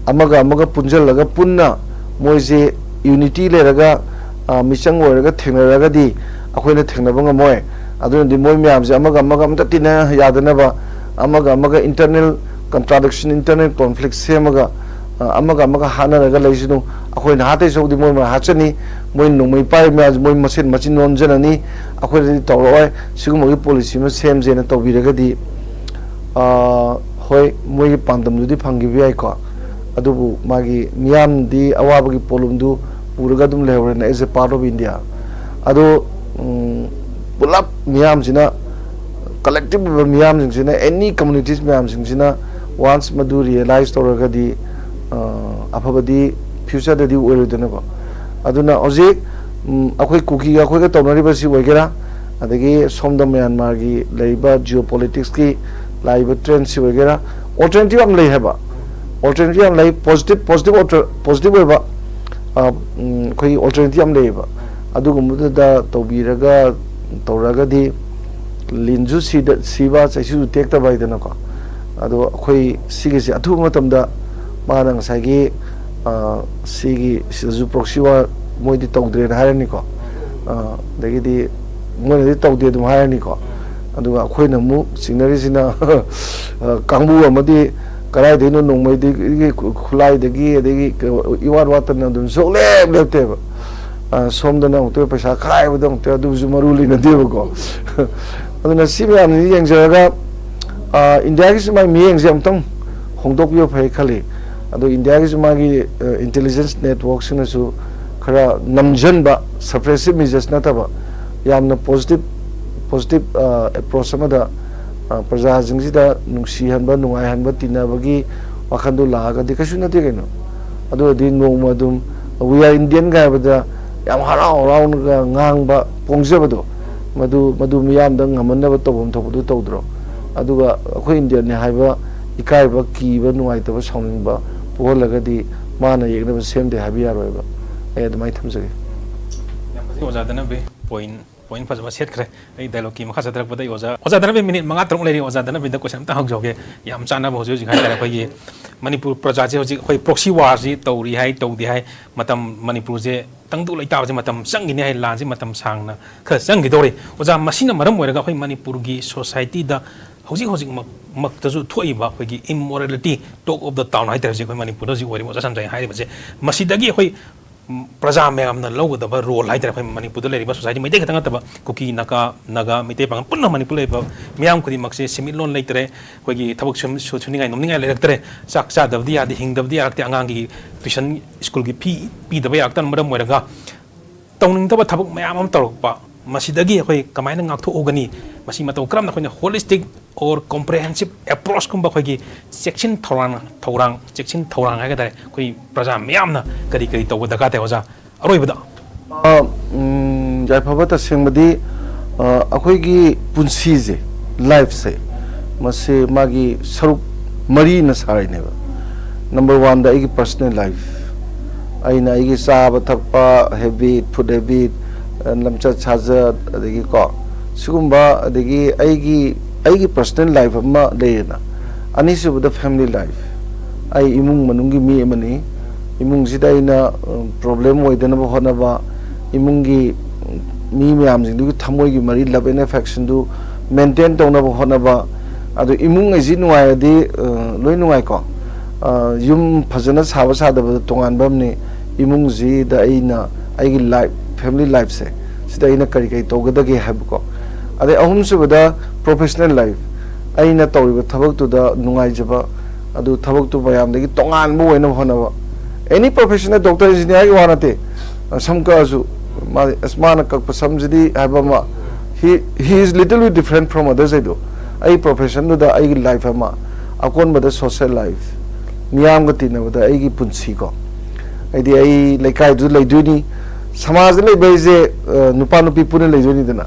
ꯑꯃꯒ ꯑꯃꯒ ꯄꯨꯟꯁꯤꯜꯂꯒ ꯄꯨꯟꯅ ꯃꯣꯏꯁꯦ ꯌꯨꯅꯤꯇꯤ ꯂꯩꯔꯒ, ꯑ, ꯃꯤꯆꯪ ꯑꯣꯏꯔꯒ ꯊꯦꯡꯅꯔꯒꯗꯤ ꯑꯩꯈꯣꯏꯅ ꯊꯦꯡꯅꯕ ꯉꯝꯃꯣꯏ꯫ ꯑꯗꯨꯅꯗꯤ ꯃꯣꯏ ꯃꯌꯥꯝꯁꯦ ꯑꯃꯒ ꯑꯃꯒ ꯑꯝꯇ ꯇꯤꯟꯅ ꯌꯥꯗꯅꯕ, ꯑꯃꯒ ꯑꯃꯒ ꯏꯟꯇꯔꯅꯦꯜ ꯀꯟꯇ꯭ꯔꯥꯗꯤꯛꯁꯟ, ꯏꯟꯇꯔꯅꯦꯜ ꯀꯣꯟꯐ꯭ꯂꯤꯛ ꯁꯦꯝꯃꯒ, ꯑ, ꯑꯃꯒ ꯑꯃꯒ ꯍꯥꯠꯅꯔꯒ ꯂꯩꯁꯅꯨ꯫ ꯑꯩꯈꯣꯏꯅ ꯍꯥꯠꯇꯣꯏ ꯁꯔꯨꯛꯇꯤ ꯃꯣꯏ ꯃꯣꯏ ꯍꯥꯠꯆꯅꯤ, ꯃꯣꯏ ꯅꯣꯡꯃꯩ ꯄꯥꯏꯔꯤꯕ ꯃꯌꯥꯝꯁꯦ ꯃꯣꯏ ꯃꯁꯦꯟ ꯃꯆꯤꯟ ꯑꯣꯟꯖꯅꯅꯤ, ꯑꯩꯈꯣꯏꯗꯗꯤ ꯇꯧꯔꯛꯑꯣꯏ꯫ ꯁꯤꯒꯨꯝꯕꯒꯤ ꯄꯣꯂꯤꯁꯤ ꯑꯃ ꯁꯦꯝꯁꯦꯅ ꯇꯧꯕꯤꯔꯒꯗꯤ, ꯑ, ꯍꯣꯏ, ꯃꯣꯏꯒꯤ ꯄꯥꯟꯗꯝꯗꯨꯗꯤ ꯐꯪꯈꯤꯕ ꯌꯥꯏꯀꯣ, ꯑꯗꯨꯕꯨ ꯃꯥꯒꯤ ꯃꯤꯌꯥꯝꯗꯤ ꯑꯋꯥꯕꯒꯤ ꯄꯣꯠꯂꯨꯝꯗꯨ ꯄꯨꯔꯒ ꯑꯗꯨꯝ ꯂꯩꯍꯧꯔꯦꯅ, as a part of India꯫ ꯑꯗꯣ, ꯎꯝ, ꯄꯨꯂꯞ ꯃꯤꯌꯥꯝꯁꯤꯅ, ꯀꯂꯦꯛꯇꯤꯞ ꯑꯣꯏꯕ ꯃꯤꯌꯥꯝꯁꯤꯡꯁꯤꯅ, ꯑꯦꯅꯤ ꯀꯝꯃꯨꯅꯤꯇꯤꯁ ꯃꯌꯥꯝꯁꯤꯡꯁꯤꯅ ꯋꯥꯟꯁ ꯃꯗꯨ ꯔꯤꯌꯦꯂꯥꯏꯁ ꯇꯧꯔꯒꯗꯤ, ꯑ, ꯑꯐꯕꯗꯤ ꯐ꯭ꯌꯨꯆꯔꯗꯗꯤ ꯑꯣꯏꯔꯣꯏꯗꯅꯀꯣ꯫ ꯑꯗꯨꯅ ꯍꯧꯖꯤꯛ, ꯎꯝ, ꯑꯩꯈꯣꯏ ꯀꯨꯀꯤꯒ ꯑꯩꯈꯣꯏꯒ ꯇꯧꯅꯔꯤꯕꯁꯤ ꯑꯣꯏꯒꯦꯔꯥ, ꯑꯗꯒꯤ ꯁꯣꯝꯗ ꯃ꯭ꯌꯥꯟꯃꯥꯔꯒꯤ ꯂꯩꯔꯤꯕ ꯖꯤꯑꯣ ꯄꯣꯂꯤꯇꯤꯛꯁꯀꯤ ꯂꯥꯛꯏꯕ ꯇ꯭ꯔꯦꯟꯁꯤ ꯑꯣꯏꯒꯦꯔꯥ, ꯑꯣꯜꯇꯔꯅꯦꯇꯤꯕ ꯌꯥꯝ ꯂꯩ ꯍꯥꯏꯕ꯫ ꯑꯣꯜꯇꯔꯅꯦꯇꯤꯕ ꯌꯥꯝ ꯂꯩ, ꯄꯣꯖꯤꯇꯤꯕ, ꯄꯣꯖꯤꯇꯤꯕ ꯑꯣꯜꯇꯔ-, ꯄꯣꯖꯤꯇꯤꯕ ꯑꯣꯏꯕ, ꯑ, ꯎꯝ, ꯑꯩꯈꯣꯏꯒꯤ ꯑꯣꯜꯇꯔꯅꯦꯇꯤꯕ ꯌꯥꯝ ꯂꯩꯌꯦꯕ꯫ ꯑꯗꯨꯒꯨꯝꯕꯗꯨꯗ ꯇꯧꯕꯤꯔꯒ, ꯇꯧꯔꯒꯗꯤ ꯂꯤꯟꯁꯨ ꯁꯤꯗ-, ꯁꯤꯕ, ꯆꯩꯁꯨꯁꯨ ꯇꯦꯛꯇꯕ ꯍꯥꯏꯗꯅꯀꯣ꯫ ꯑꯗꯣ ꯑꯩꯈꯣꯏ ꯁꯤꯒꯤꯁꯦ ꯑꯊꯨꯕ ꯃꯇꯝꯗ ꯃꯥꯅ ꯉꯁꯥꯏꯒꯤ, ꯑ, ꯁꯤꯒꯤ ꯁꯤꯗꯁꯨ ꯄ꯭ꯔꯣꯛꯁꯤ ꯋꯥꯔ ꯃꯣꯏꯗꯤ ꯇꯧꯗ꯭ꯔꯦꯅ ꯍꯥꯏꯔꯅꯤꯀꯣ꯫ ꯑ, ꯑꯗꯒꯤꯗꯤ ꯃꯣꯏꯅꯗꯤ ꯇꯧꯗꯦ ꯑꯗꯨꯝ ꯍꯥꯏꯔꯅꯤꯀꯣ꯫ ꯑꯗꯨꯒ ꯑꯩꯈꯣꯏꯅ ꯑꯃꯨꯛ ꯆꯤꯡꯅꯔꯤꯁꯤꯅ, ꯑ, ꯀꯥꯡꯕꯨ ꯑꯃꯗꯤ ꯀꯗꯥꯏꯗꯩꯅꯣ ꯅꯣꯡꯃꯩꯗꯒꯤ, ꯈꯨꯠꯂꯥꯏꯗꯒꯤ, ꯑꯗꯒꯤ ꯏꯋꯥꯠ ꯋꯥꯠꯇꯅ ꯑꯗꯨꯝ ꯁꯨꯡꯂꯦꯞ ꯂꯦꯞꯇꯦꯕ꯫ ꯑ, ꯁꯣꯝꯗꯅ ꯑꯃꯨꯛꯇ ꯄꯩꯁꯥ ꯈꯥꯏꯕꯗ ꯑꯃꯨꯛꯇ ꯑꯗꯨꯁꯨ ꯃꯔꯨ ꯂꯩꯅꯗꯦꯕꯀꯣ꯫ ꯑꯗꯨꯅ ꯁꯤ ꯃꯌꯥꯝꯁꯤ ꯌꯦꯡꯖꯔꯒ, ꯑ, ꯏꯟꯗꯤꯌꯥꯒꯤꯁꯨ ꯃꯥꯒꯤ ꯃꯤꯠꯌꯦꯡꯁꯦ ꯑꯃꯨꯛꯇꯪ ꯍꯣꯡꯗꯣꯛꯄꯤꯕ ꯐꯩ ꯈꯜꯂꯤ꯫ ꯑꯗꯣ ꯏꯟꯗꯤꯌꯥꯒꯤꯁꯨ ꯃꯥꯒꯤ, ꯑ, ꯏꯟꯇꯦꯂꯤꯖꯦꯟꯁ ꯅꯦꯠꯋꯥꯔꯛꯁꯤꯡꯅꯁꯨ ꯈꯔ ꯅꯝꯖꯟꯕ, ꯁꯄ꯭ꯔꯦꯁꯤꯞ ꯃꯤꯖꯔꯁ ꯅꯠꯇꯕ, ꯌꯥꯝꯅ ꯄꯣꯖꯤꯇꯤꯞ, ꯄꯣꯖꯤꯇꯤꯞ, ꯑ, ꯑꯦꯄ꯭ꯔꯣꯆ ꯑꯃꯗ ꯑ, ꯄ꯭ꯔꯖꯥꯁꯤꯡꯁꯤꯗ ꯅꯨꯡꯁꯤꯍꯟꯕ, ꯅꯨꯡꯉꯥꯏꯍꯟꯕ, ꯇꯤꯟꯅꯕꯒꯤ ꯋꯥꯈꯜꯗꯨ ꯂꯥꯛꯑꯒꯗꯤ ꯀꯩꯁꯨ ꯅꯠꯇꯦ ꯀꯩꯅꯣ꯫ ꯑꯗꯨ ꯑꯣꯏꯔꯗꯤ ꯅꯣꯡꯃ ꯑꯗꯨꯝ "We are Indian" ꯍꯥꯏꯕꯗ ꯌꯥꯝ ꯍꯔꯥꯎ ꯍꯔꯥꯎꯅꯒ ꯉꯥꯡꯕ, ꯄꯣꯡꯖꯕꯗꯣ, ꯃꯗꯨ, ꯃꯗꯨ ꯃꯤꯌꯥꯝꯗ ꯉꯝꯍꯟꯅꯕ ꯇꯧꯐꯝ ꯊꯣꯛꯄꯗꯨ ꯇꯧꯗ꯭ꯔꯣ? ꯑꯗꯨꯒ ꯑꯩꯈꯣꯏ ꯏꯟꯗꯤꯌꯟꯅꯤ ꯍꯥꯏꯕ ꯏꯀꯥꯏꯕ, ꯀꯤꯕ, ꯅꯨꯡꯉꯥꯏꯇꯕ, ꯁꯥꯎꯅꯤꯡꯕ ꯄꯣꯛꯍꯜꯂꯒꯗꯤ ꯃꯥꯅ ꯌꯦꯛꯅꯕ ꯁꯦꯝꯗꯦ ꯍꯥꯏꯕ ꯌꯥꯔꯣꯏꯕ꯫ ꯑꯩ ꯑꯗꯨꯃꯥꯏꯅ ꯊꯝꯖꯒꯦ꯫ ꯌꯥꯝ ꯐꯖꯩ ꯑꯣꯖꯥ ꯙꯅꯕꯤꯔ꯫ ꯄꯣꯏꯟ ꯄꯣꯏꯟ ꯐꯖꯕ ꯁꯦꯠꯈ꯭ꯔꯦ꯫ ꯑꯩ ꯗꯥꯏꯂꯣꯛꯀꯤ ꯃꯈꯥ ꯆꯠꯊꯔꯛꯄꯗ ꯑꯩ ꯑꯣꯖꯥ ꯑꯣꯖꯥ ꯙꯅꯕꯤꯔ ꯃꯤꯅꯤꯠ ꯃꯉꯥ ꯇꯔꯨꯛ ꯂꯩꯔꯤ꯫ ꯑꯣꯖꯥ ꯙꯅꯕꯤꯔꯗ ꯀꯣꯏꯁꯟ ꯑꯝꯇ ꯍꯪꯖꯍꯧꯒꯦ꯫ ꯌꯥꯝ ꯆꯥꯟꯅꯕ ꯍꯧꯖꯤꯛ ꯍꯧꯖꯤꯛ ꯍꯥꯏꯇꯥꯔꯦ꯫ ꯑꯩꯈꯣꯏꯒꯤ ꯃꯅꯤꯄꯨꯔ ꯄ꯭ꯔꯖꯥꯁꯦ ꯍꯧꯖꯤꯛ ꯑꯩꯈꯣꯏ ꯄ꯭ꯔꯣꯛꯁꯤ ꯋꯥꯔꯁꯤ ꯇꯧꯔꯤ ꯍꯥꯏ ꯇꯧꯗꯦ ꯍꯥꯏ, ꯃꯇꯝ ꯃꯅꯤꯄꯨꯔꯁꯦ ꯇꯪꯗꯨ ꯂꯩꯇꯥꯕꯁꯦ ꯃꯇꯝ ꯆꯪꯈꯤꯅꯤ ꯍꯥꯏ, ꯂꯥꯟꯁꯤ ꯃꯇꯝ ꯁꯥꯡꯅ ꯈꯔ ꯆꯪꯈꯤꯗꯧꯔꯤ꯫ ꯑꯣꯖꯥ, ꯃꯁꯤꯅ ꯃꯔꯝ ꯑꯣꯏꯔꯒ ꯑꯩꯈꯣꯏ ꯃꯅꯤꯄꯨꯔꯒꯤ ꯁꯣꯁꯥꯏꯇꯤꯗ ꯍꯧꯖꯤꯛ ꯍꯧꯖꯤꯛꯃꯛ ꯃꯛꯇꯁꯨ ꯊꯣꯛꯏꯕ ꯑꯩꯈꯣꯏꯒꯤ ꯏꯝꯃꯣꯔꯦꯂꯤꯇꯤ, ꯇꯣꯛ ꯑꯣꯐ ꯗ ꯇꯥꯎꯟ ꯍꯥꯏꯇꯥꯔꯦ, ꯍꯧꯖꯤꯛ ꯑꯩꯈꯣꯏ ꯃꯅꯤꯄꯨꯔꯗ ꯍꯧꯖꯤꯛ ꯑꯣꯏꯔꯤꯕ ꯑꯣꯖꯥ ꯁꯟꯖꯌꯅ ꯍꯥꯏꯔꯤꯕꯁꯦ, ꯃꯁꯤꯗꯒꯤ ꯑꯩꯈꯣꯏ ꯎꯝ, ꯄ꯭ꯔꯖꯥ ꯃꯌꯥꯝꯅ ꯂꯧꯒꯗꯕ ꯔꯣꯜ ꯍꯥꯏꯇꯥꯔꯦ, ꯑꯩꯈꯣꯏ ꯃꯅꯤꯄꯨꯔꯗ ꯂꯩꯔꯤꯕ ꯁꯣꯁꯥꯏꯇꯤ ꯃꯩꯇꯩ ꯈꯛꯇ ꯅꯠꯇꯕ ꯀꯨꯀꯤ, ꯅꯥꯒꯥ, ꯅꯥꯒꯥ, ꯃꯩꯇꯩ ꯄꯥꯉꯜ ꯄꯨꯟꯅ ꯃꯅꯤꯄꯨꯔ ꯂꯩꯔꯤꯕ ꯃꯤꯌꯥꯝ ꯈꯨꯗꯤꯡꯃꯛꯁꯦ ꯁꯦꯟꯃꯤꯠꯂꯣꯟ ꯂꯩꯇꯔꯦ, ꯑꯩꯈꯣꯏꯒꯤ ꯊꯕꯛ ꯁꯨ- ꯁꯨ- ꯁꯨꯅꯤꯡꯉꯥꯏ ꯅꯣꯝꯅꯤꯡꯉꯥꯏ ꯂꯩꯔꯛꯇꯔꯦ, ꯆꯥꯛ ꯆꯥꯗꯕꯗꯤ ꯌꯥꯗꯦ, ꯍꯤꯡꯗꯕꯗꯤ ꯌꯥꯔꯛꯇꯦ, ꯑꯉꯥꯡꯒꯤ ꯇ꯭ꯌꯨꯁꯟ ꯁ꯭ꯀꯨꯜꯒꯤ ꯐꯤ ꯄꯤꯗꯕ ꯌꯥꯔꯛꯇꯕꯅ ꯃꯔꯝ ꯑꯣꯏꯔꯒ ꯇꯧꯅꯤꯡꯗꯕ ꯊꯕꯛ ꯃꯌꯥꯝ ꯑꯃ ꯇꯧꯔꯛꯄ, ꯃꯁꯤꯗꯒꯤ ꯑꯩꯈꯣꯏ ꯀꯃꯥꯏꯅ ꯉꯥꯛꯊꯣꯛꯎꯒꯅꯤ? ꯃꯁꯤ ꯃꯇꯧ ꯀꯔꯝꯅ ꯑꯩꯈꯣꯏꯅ ꯍꯣꯂꯤꯁꯇꯤꯛ ꯑꯣꯔ ꯀꯣꯝꯄ꯭ꯔꯦꯍꯦꯟꯁꯤꯞ ꯑꯦꯄ꯭ꯔꯣꯆꯀꯨꯝꯕ ꯑꯩꯈꯣꯏꯒꯤ ꯆꯦꯛꯁꯤꯟ ꯊꯧꯔꯥꯡ ꯊꯧꯔꯥꯡ ꯆꯦꯛꯁꯤꯟ ꯊꯧꯔꯥꯡ ꯍꯥꯏꯒꯗ꯭ꯔꯥ, ꯑꯩꯈꯣꯏ ꯄ꯭ꯔꯖꯥ ꯃꯤꯌꯥꯝꯅ ꯀꯔꯤ ꯀꯔꯤ ꯇꯧꯕ ꯗꯔꯀꯥꯔ ꯇꯥꯏ ꯑꯣꯖꯥ? ꯑꯔꯣꯏꯕꯗ꯫ ꯑ, ꯎꯝ, ꯌꯥꯏꯐꯕ, ꯇꯁꯦꯡꯕꯗꯤ, ꯑ, ꯑꯩꯈꯣꯏꯒꯤ ꯄꯨꯟꯁꯤꯁꯦ, ꯂꯥꯏꯐꯁꯦ, ꯃꯁꯤ ꯃꯥꯒꯤ ꯁꯔꯨꯛ ꯃꯔꯤꯅ ꯁꯥꯔꯤꯅꯦꯕ꯫ ꯅꯝꯕꯔ ꯋꯥꯟꯗ ꯑꯩꯒꯤ ꯄꯔꯁꯅꯦꯜ ꯂꯥꯏꯐ, ꯑꯩꯅ ꯑꯩꯒꯤ ꯆꯥꯕ ꯊꯛꯄ ꯍꯦꯕꯤꯠ, ꯐꯨꯗ ꯍꯦꯕꯤꯠ, ꯑ, ꯂꯝꯆꯠ ꯁꯥꯖꯠ, ꯑꯗꯒꯤꯀꯣ, ꯁꯤꯒꯨꯝꯕ, ꯑꯗꯒꯤ ꯑꯩꯒꯤ, ꯑꯩꯒꯤ ꯄꯔꯁꯅꯦꯜ ꯂꯥꯏꯐ ꯑꯃ ꯂꯩꯔꯦꯅ꯫ ꯑꯅꯤꯁꯨꯕꯗ ꯐꯦꯃꯤꯂꯤ ꯂꯥꯏꯐ, ꯑꯩ ꯏꯃꯨꯡ ꯃꯅꯨꯡꯒꯤ ꯃꯤ ꯑꯃꯅꯤ꯫ ꯏꯃꯨꯡꯁꯤꯗ ꯑꯩꯅ, ꯑ, ꯄ꯭ꯔꯣꯕ꯭ꯂꯦꯝ ꯑꯣꯏꯗꯅꯕ ꯍꯣꯠꯅꯕ, ꯏꯃꯨꯡꯒꯤ ꯃꯤ ꯃꯌꯥꯝꯁꯤꯡꯗꯨꯒꯤ ꯊꯃꯣꯏꯒꯤ ꯃꯔꯤ, ꯂꯕ ꯑꯦꯟ ꯑꯦꯐꯦꯛꯁꯟꯗꯨ ꯃꯦꯟꯇꯦꯟ ꯇꯧꯅꯕ ꯍꯣꯠꯅꯕ꯫ ꯑꯗꯨ ꯏꯃꯨꯡ ꯑꯩꯁꯤ ꯅꯨꯡꯉꯥꯏꯔꯗꯤ, ꯑ, ꯂꯣꯏ ꯅꯨꯡꯉꯥꯏꯀꯣ꯫ ꯑ, ꯌꯨꯝ ꯐꯖꯅ ꯁꯥꯕ ꯁꯥꯗꯕꯗ ꯇꯣꯉꯥꯟꯕ ꯑꯃꯅꯤ꯫ ꯏꯃꯨꯡꯁꯤꯗ ꯑꯩꯅ ꯑꯩꯒꯤ ꯂꯥꯏꯐ, ꯐꯦꯃꯤꯂꯤ ꯂꯥꯏꯐꯁꯦ, ꯁꯤꯗ ꯑꯩꯅ ꯀꯔꯤ ꯀꯔꯤ ꯇꯧꯒꯗꯒꯦ ꯍꯥꯏꯕꯀꯣ꯫ ꯑꯗꯩ ꯑꯍꯨꯝꯁꯨꯕꯗ ꯄ꯭ꯔꯣꯐꯦꯁꯅꯦꯜ ꯂꯥꯏꯐ, ꯑꯩꯅ ꯇꯧꯔꯤꯕ ꯊꯕꯛꯇꯨꯗ ꯅꯨꯡꯉꯥꯏꯖꯕ, ꯑꯗꯨ ꯊꯕꯛꯇꯨ ꯃꯌꯥꯝꯗꯒꯤ ꯇꯣꯉꯥꯟꯕ ꯑꯣꯏꯅꯕ ꯍꯣꯠꯅꯕ꯫ ꯑꯦꯅꯤ ꯄ꯭ꯔꯣꯐꯦꯁꯟꯗ, ꯗꯣꯛꯇꯔ, ꯏꯟꯖꯤꯅꯤꯌꯥꯔꯒꯤ ꯋꯥ ꯅꯠꯇꯦ꯫ ꯁꯝ ꯀꯛꯑꯁꯨ, ꯃꯥ, ꯑꯁ, ꯃꯥꯅ ꯀꯛꯄ ꯁꯝꯁꯤꯗꯤ ꯍꯥꯏꯕ ꯑꯃ, he, he is little bit different from others ꯍꯥꯏꯗꯣ꯫ ꯑꯩ professionꯗꯨꯗ ꯑꯩꯒꯤ life ꯑꯃ, ꯑꯀꯣꯟꯕꯗ social life, ꯃꯤꯌꯥꯝꯒ ꯇꯤꯟꯅꯕꯗ ꯑꯩꯒꯤ ꯄꯨꯟꯁꯤꯀꯣ꯫ ꯍꯥꯏꯗꯤ ꯑꯩ ꯂꯩꯀꯥꯏꯗꯨꯗ ꯂꯩꯗꯣꯏꯅꯤ, ꯁꯃꯥꯖꯗ ꯂꯩꯕ ꯍꯥꯏꯁꯦ, ꯑ, ꯅꯨꯄꯥ ꯅꯨꯄꯤ ꯄꯨꯟꯅ ꯂꯩꯗꯣꯏꯅꯤꯗꯅ꯫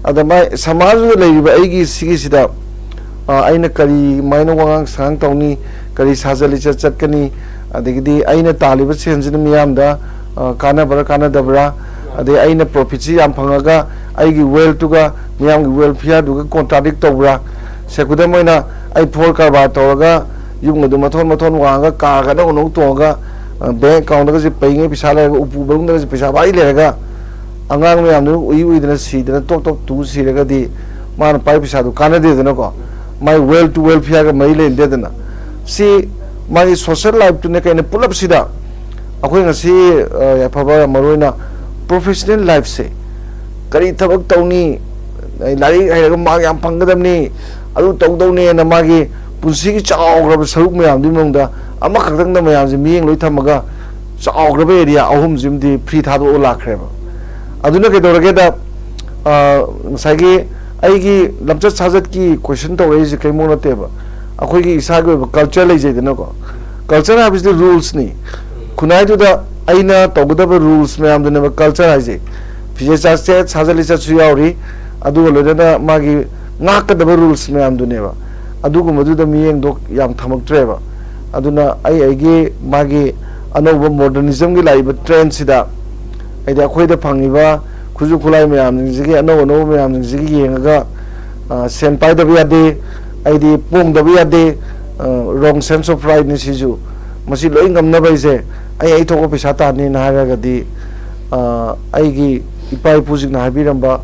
ꯑꯗ ꯃꯥꯏ ꯁꯃꯥꯖꯗꯨꯗ ꯂꯩꯔꯤꯕ ꯑꯩꯒꯤ ꯁꯤꯒꯤꯁꯤꯗ, ꯑ, ꯑꯩꯅ ꯀꯔꯤ ꯃꯥꯏꯅ ꯋꯥꯉꯥꯡ ꯁꯉꯥꯡ ꯇꯧꯅꯤ, ꯀꯔꯤ ꯁꯥꯖꯠ ꯂꯤꯆꯠ ꯆꯠꯀꯅꯤ, ꯑꯗꯒꯤꯗꯤ ꯑꯩꯅ ꯇꯥꯜꯂꯤꯕ ꯁꯦꯟꯁꯤꯅ ꯃꯤꯌꯥꯝꯗ, ꯑ, ꯀꯥꯟꯅꯕ꯭ꯔꯥ ꯀꯥꯟꯅꯗꯕ꯭ꯔꯥ, ꯑꯗꯩ ꯑꯩꯅ profitꯁꯤ ꯌꯥꯝ ꯐꯪꯉꯒ ꯑꯩꯒꯤ wealthꯇꯨꯒ ꯃꯤꯌꯥꯝꯒꯤ welfareꯗꯨꯒ contradict ꯇꯧꯕ꯭ꯔꯥ? ꯁꯦ, ꯈꯨꯗꯝ ꯑꯣꯏꯅ, ꯑꯩ ꯐꯣꯔ ꯀꯔꯕꯥꯔ ꯇꯧꯔꯒ ꯌꯨꯝ ꯑꯗꯨ ꯃꯊꯣꯟ ꯃꯊꯣꯟ ꯋꯥꯡꯉꯒ ꯀꯥꯔꯒ ꯑꯅꯧ ꯑꯅꯧ ꯇꯣꯡꯉꯒ, ꯑ, bank accountꯒꯁꯦ ꯄꯩꯉꯩ ꯄꯩꯁꯥ ꯂꯩꯔꯒ ꯎꯄꯨ ꯃꯅꯨꯡꯗꯒꯁꯦ ꯄꯩꯁꯥ ꯄꯥꯏ ꯂꯩꯔꯒ ꯑꯉꯥꯡ ꯃꯌꯥꯝꯗꯨꯅ ꯎꯏ ꯎꯏꯗꯅ ꯁꯤꯗꯅ ꯇꯣꯛ ꯇꯣꯛ ꯇꯨ ꯁꯤꯔꯒꯗꯤ ꯃꯥꯅ ꯄꯥꯏ ꯄꯩꯁꯥꯗꯨ ꯀꯥꯟꯅꯗꯦꯗꯅꯀꯣ꯫ ꯃꯥꯏ wealth to welfareꯒ ꯃꯔꯤ ꯂꯩꯅꯗꯦꯗꯅ꯫ ꯁꯤ ꯃꯥꯒꯤ social lifeꯇꯨꯅꯦ ꯀꯩꯅꯣ ꯄꯨꯂꯞꯁꯤꯗ꯫ ꯑꯩꯈꯣꯏ ꯉꯁꯤ, ꯑ, ꯌꯥꯏꯐꯕ, ꯃꯔꯨꯑꯣꯏꯅ professional lifeꯁꯦ, ꯀꯔꯤ ꯊꯕꯛ ꯇꯧꯅꯤ, ꯑꯩ ꯂꯥꯏꯔꯤꯛ ꯍꯩꯔꯒ mark ꯌꯥꯝ ꯐꯪꯒꯗꯕꯅꯤ, ꯑꯗꯨ ꯇꯧꯗꯧꯅꯦꯅ ꯃꯥꯒꯤ ꯄꯨꯟꯁꯤꯒꯤ ꯆꯥꯎꯈ꯭ꯔꯕ ꯁꯔꯨꯛ ꯃꯌꯥꯝꯗꯨꯒꯤ ꯃꯅꯨꯡꯗ ꯑꯃꯈꯛꯇꯪꯗ ꯃꯌꯥꯝꯁꯦ ꯃꯤꯠꯌꯦꯡ ꯂꯣꯏ ꯊꯝꯃꯒ ꯆꯥꯎꯈ꯭ꯔꯕ area ꯑꯍꯨꯝꯁꯤꯃꯗꯤ free ꯊꯥꯗꯣꯛꯑ ꯂꯥꯛꯈ꯭ꯔꯦꯕ꯫ ꯑꯗꯨꯅ ꯀꯩꯗꯧꯔꯒꯦꯗ, ꯑ, ꯉꯁꯥꯏꯒꯤ ꯑꯩꯒꯤ ꯂꯝꯆꯠ ꯁꯥꯖꯠꯀꯤ question ꯇꯧꯔꯛꯏꯁꯦ ꯀꯩꯝ ꯅꯠꯇꯦꯕ꯫ ꯑꯩꯈꯣꯏꯒꯤ ꯏꯁꯥꯒꯤ ꯑꯣꯏꯕ culture ꯂꯩꯖꯩꯗꯅꯀꯣ꯫ Culture ꯍꯥꯏꯕꯁꯤꯗꯤ rulesꯅꯤ꯫ ꯈꯨꯟꯅꯥꯏꯗꯨꯗ ꯑꯩꯅ ꯇꯧꯒꯗꯕ rules ꯃꯌꯥꯝꯗꯨꯅꯦꯕ culture ꯍꯥꯏꯁꯦ꯫ ꯐꯤꯖꯦꯠ ꯆꯥꯛꯁꯦꯠ, ꯁꯥꯖꯠ ꯂꯤꯆꯠꯁꯨ ꯌꯥꯎꯔꯤ, ꯑꯗꯨꯒ ꯂꯣꯏꯅꯅ ꯃꯥꯒꯤ ꯉꯥꯛꯀꯗꯕ rules ꯃꯌꯥꯝꯗꯨꯅꯦꯕ꯫ ꯑꯗꯨꯒꯨꯝꯕꯗꯨꯗ ꯃꯤꯠꯌꯦꯡꯗꯣ ꯌꯥꯝ ꯊꯝꯃꯛꯇ꯭ꯔꯦꯕ꯫ ꯑꯗꯨꯅ ꯑꯩ ꯑꯩꯒꯤ ꯃꯥꯒꯤ ꯑꯅꯧꯕ modernismꯒꯤ ꯂꯥꯛꯏꯕ trendꯁꯤꯗ, ꯍꯥꯏꯗꯤ ꯑꯩꯈꯣꯏꯗ ꯐꯪꯉꯤꯕ ꯈꯨꯠꯁꯨ ꯈꯨꯠꯂꯥꯏ ꯃꯌꯥꯝꯁꯤꯡꯁꯤꯒꯤ, ꯑꯅꯧ ꯑꯅꯧꯕ ꯃꯌꯥꯝꯁꯤꯡꯁꯤꯒꯤ ꯌꯦꯡꯉꯒ, ꯑ, ꯁꯦꯟ ꯄꯥꯏꯗꯕ ꯌꯥꯗꯦ, ꯑꯩꯗꯤ ꯄꯣꯡꯗꯕ ꯌꯥꯗꯦ, ꯑ, wrong sense of rightꯅꯤ ꯁꯤꯁꯨ꯫ ꯃꯁꯤ ꯂꯣꯏ ꯉꯝꯅꯕ ꯑꯩꯁꯦ, ꯑꯩ, ꯑꯩ ꯊꯣꯛꯄ ꯄꯩꯁꯥ ꯇꯥꯟꯅꯤꯅ ꯍꯥꯏꯔꯒꯗꯤ, ꯑ, ꯑꯩꯒꯤ ꯏꯄꯥ ꯏꯄꯨꯁꯤꯡꯅ ꯍꯥꯏꯕꯤꯔꯝꯕ,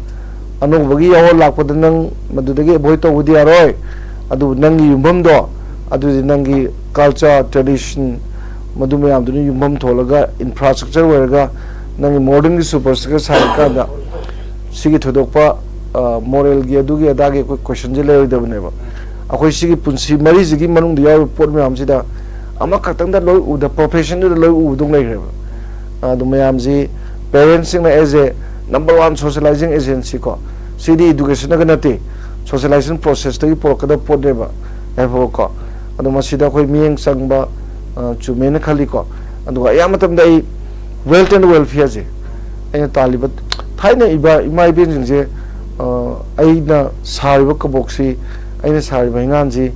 "ꯑꯅꯧꯕꯒꯤ ꯌꯥꯑꯣꯟ ꯂꯥꯛꯄꯗ ꯅꯪ ꯃꯗꯨꯗꯒꯤ avoid ꯇꯧꯕꯗꯤ ꯌꯥꯔꯣꯏ, ꯑꯗꯨꯕꯨ ꯅꯪꯒꯤ ꯌꯨꯝꯐꯝꯗꯣ, ꯑꯗꯨꯗꯤ ꯅꯪꯒꯤ culture, tradition, ꯃꯗꯨ ꯃꯌꯥꯝꯗꯨꯅ ꯌꯨꯝꯐꯝ ꯊꯣꯜꯂꯒ infrastructure ꯑꯣꯏꯔꯒ ꯅꯪꯒꯤ modernꯒꯤ superstructure ꯁꯥꯔꯀꯥꯟꯗ ꯁꯤꯒꯤ ꯊꯣꯏꯗꯣꯛꯄ, ꯑ, moralꯒꯤ ꯑꯗꯨꯒꯤ ꯑꯗꯥꯒꯤ ꯑꯩꯈꯣꯏ questionꯁꯦ ꯂꯩꯔꯣꯏꯗꯕꯅꯦꯕ꯫ ꯑꯩꯈꯣꯏ ꯁꯤꯒꯤ ꯄꯨꯟꯁꯤ ꯃꯔꯤꯁꯤꯒꯤ ꯃꯅꯨꯡꯗ ꯌꯥꯎꯔꯤꯕ ꯄꯣꯠ ꯃꯌꯥꯝꯁꯤꯗ ꯑꯃꯈꯛꯇꯪꯗ ꯂꯣꯏ ꯎꯕꯗ, professionꯗꯨꯗ ꯂꯣꯏ ꯎꯕꯗꯧ ꯂꯩꯈ꯭ꯔꯦꯕ꯫ ꯑꯗꯨ ꯃꯌꯥꯝꯁꯤ parentsꯁꯤꯡꯅ as a number one socializing agentꯀꯣ, ꯁꯤꯗꯤ educationꯅꯒ ꯅꯠꯇꯦ, ꯁꯣꯁꯤꯌꯦꯂꯥꯏꯖꯦꯁꯟ ꯄ꯭ꯔꯣꯁꯦꯁꯇꯒꯤ ꯄꯨꯔꯛꯀꯗꯕ ꯄꯣꯠꯅꯦꯕ ꯍꯥꯏꯕꯀꯣ꯫ ꯑꯗꯣ ꯃꯁꯤꯗ ꯑꯩꯈꯣꯏ ꯃꯤꯠꯌꯦꯡ ꯆꯪꯕ ꯑ, ꯆꯨꯝꯃꯦꯅ ꯈꯜꯂꯤꯀꯣ꯫ ꯑꯗꯨꯒ ꯑꯌꯥꯝꯕ ꯃꯇꯝꯗ ꯑꯩ wealth and welfare-ꯁꯦ, ꯑꯩꯅ ꯇꯥꯜꯂꯤꯕ, ꯊꯥꯏꯅ ꯏꯕ ꯏꯃꯥ ꯏꯕꯦꯟꯁꯤꯡꯁꯦ, ꯑ, ꯑꯩꯅ ꯁꯥꯔꯤꯕ ꯀꯕꯣꯛꯁꯤ, ꯑꯩꯅ ꯁꯥꯔꯤꯕ ꯍꯩꯉꯥꯟꯁꯤ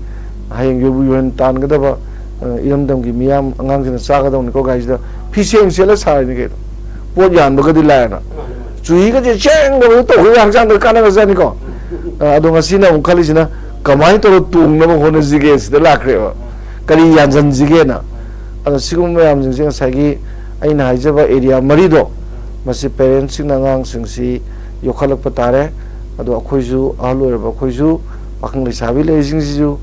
ꯍꯌꯦꯡ ꯌꯣꯏꯕꯨ ꯌꯣꯏꯍꯟ ꯇꯥꯟꯒꯗꯕ, ꯑ, ꯏꯔꯝꯗꯝꯒꯤ ꯃꯤꯌꯥꯝ ꯑꯉꯥꯡꯁꯤꯡꯅ ꯆꯥꯒꯗꯧꯅꯤꯀꯣ ꯒꯥꯏꯁꯤꯗ ꯐꯤꯁꯦꯡ ꯁꯦꯠꯂ ꯁꯥꯔꯤꯅꯤ ꯀꯩꯅꯣ꯫ ꯄꯣꯠ ꯌꯥꯟꯕꯒꯗꯤ ꯂꯥꯏꯔꯅ꯫ ꯆꯨꯍꯤꯒꯗꯤ ꯆꯦꯡꯗꯕꯗ ꯇꯧꯕ ꯍꯛꯆꯥꯡꯗ ꯀꯥꯟꯅꯒꯖꯥꯠꯅꯤꯀꯣ꯫ ꯑ, ꯑꯗꯣ ꯉꯁꯤꯅ ꯑꯃꯨꯛ ꯈꯜꯂꯤꯁꯤꯅ ꯀꯃꯥꯏꯅ ꯇꯧꯔ ꯇꯣꯡꯅꯕ ꯍꯣꯠꯅꯁꯤꯒꯦ ꯁꯤꯗ ꯂꯥꯛꯈ꯭ꯔꯦꯕ꯫ ꯀꯔꯤ ꯌꯥꯟꯁꯤꯟꯁꯤꯒꯦꯅ꯫ ꯑꯗꯣ ꯁꯤꯒꯨꯝꯕ ꯃꯌꯥꯝꯁꯤꯡꯁꯦ ꯉꯁꯥꯏꯒꯤ ꯑꯩꯅ ꯍꯥꯏꯖꯕ area ꯃꯔꯤꯗꯣ, ꯃꯁꯤ parents-ꯁꯤꯡꯅ ꯑꯉꯥꯡꯁꯤꯡꯁꯤ ꯌꯣꯛꯈꯠꯂꯛꯄ ꯇꯥꯔꯦ꯫ ꯑꯗꯣ ꯑꯩꯈꯣꯏꯁꯨ, ꯑꯍꯜ ꯑꯣꯏꯔꯕ ꯑꯩꯈꯣꯏꯁꯨ, ꯄꯥꯈꯪ ꯂꯩꯁꯥꯕꯤ ꯂꯩꯔꯤꯁꯤꯡꯁꯤꯁꯨ,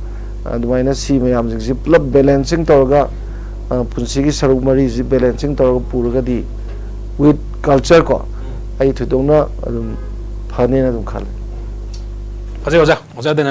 ꯑꯗꯨꯃꯥꯏꯅ ꯁꯤ ꯃꯌꯥꯝꯁꯤꯡꯁꯤ ꯄꯨꯂꯞ balancing ꯇꯧꯔꯒ, ꯑ, ꯄꯨꯟꯁꯤꯒꯤ ꯁꯔꯨꯛ ꯃꯔꯤꯁꯤ balancing ꯇꯧꯔꯒ ꯄꯨꯔꯒꯗꯤ, with culture ꯀꯣ, ꯑꯩ ꯊꯣꯏꯗꯣꯛꯅ ꯑꯗꯨꯝ ꯐꯅꯦꯅ ꯑꯗꯨꯝ ꯈꯜꯂꯦ꯫ ꯐꯖꯩ ꯑꯣꯖꯥ, ꯑꯣꯖꯥꯗꯅ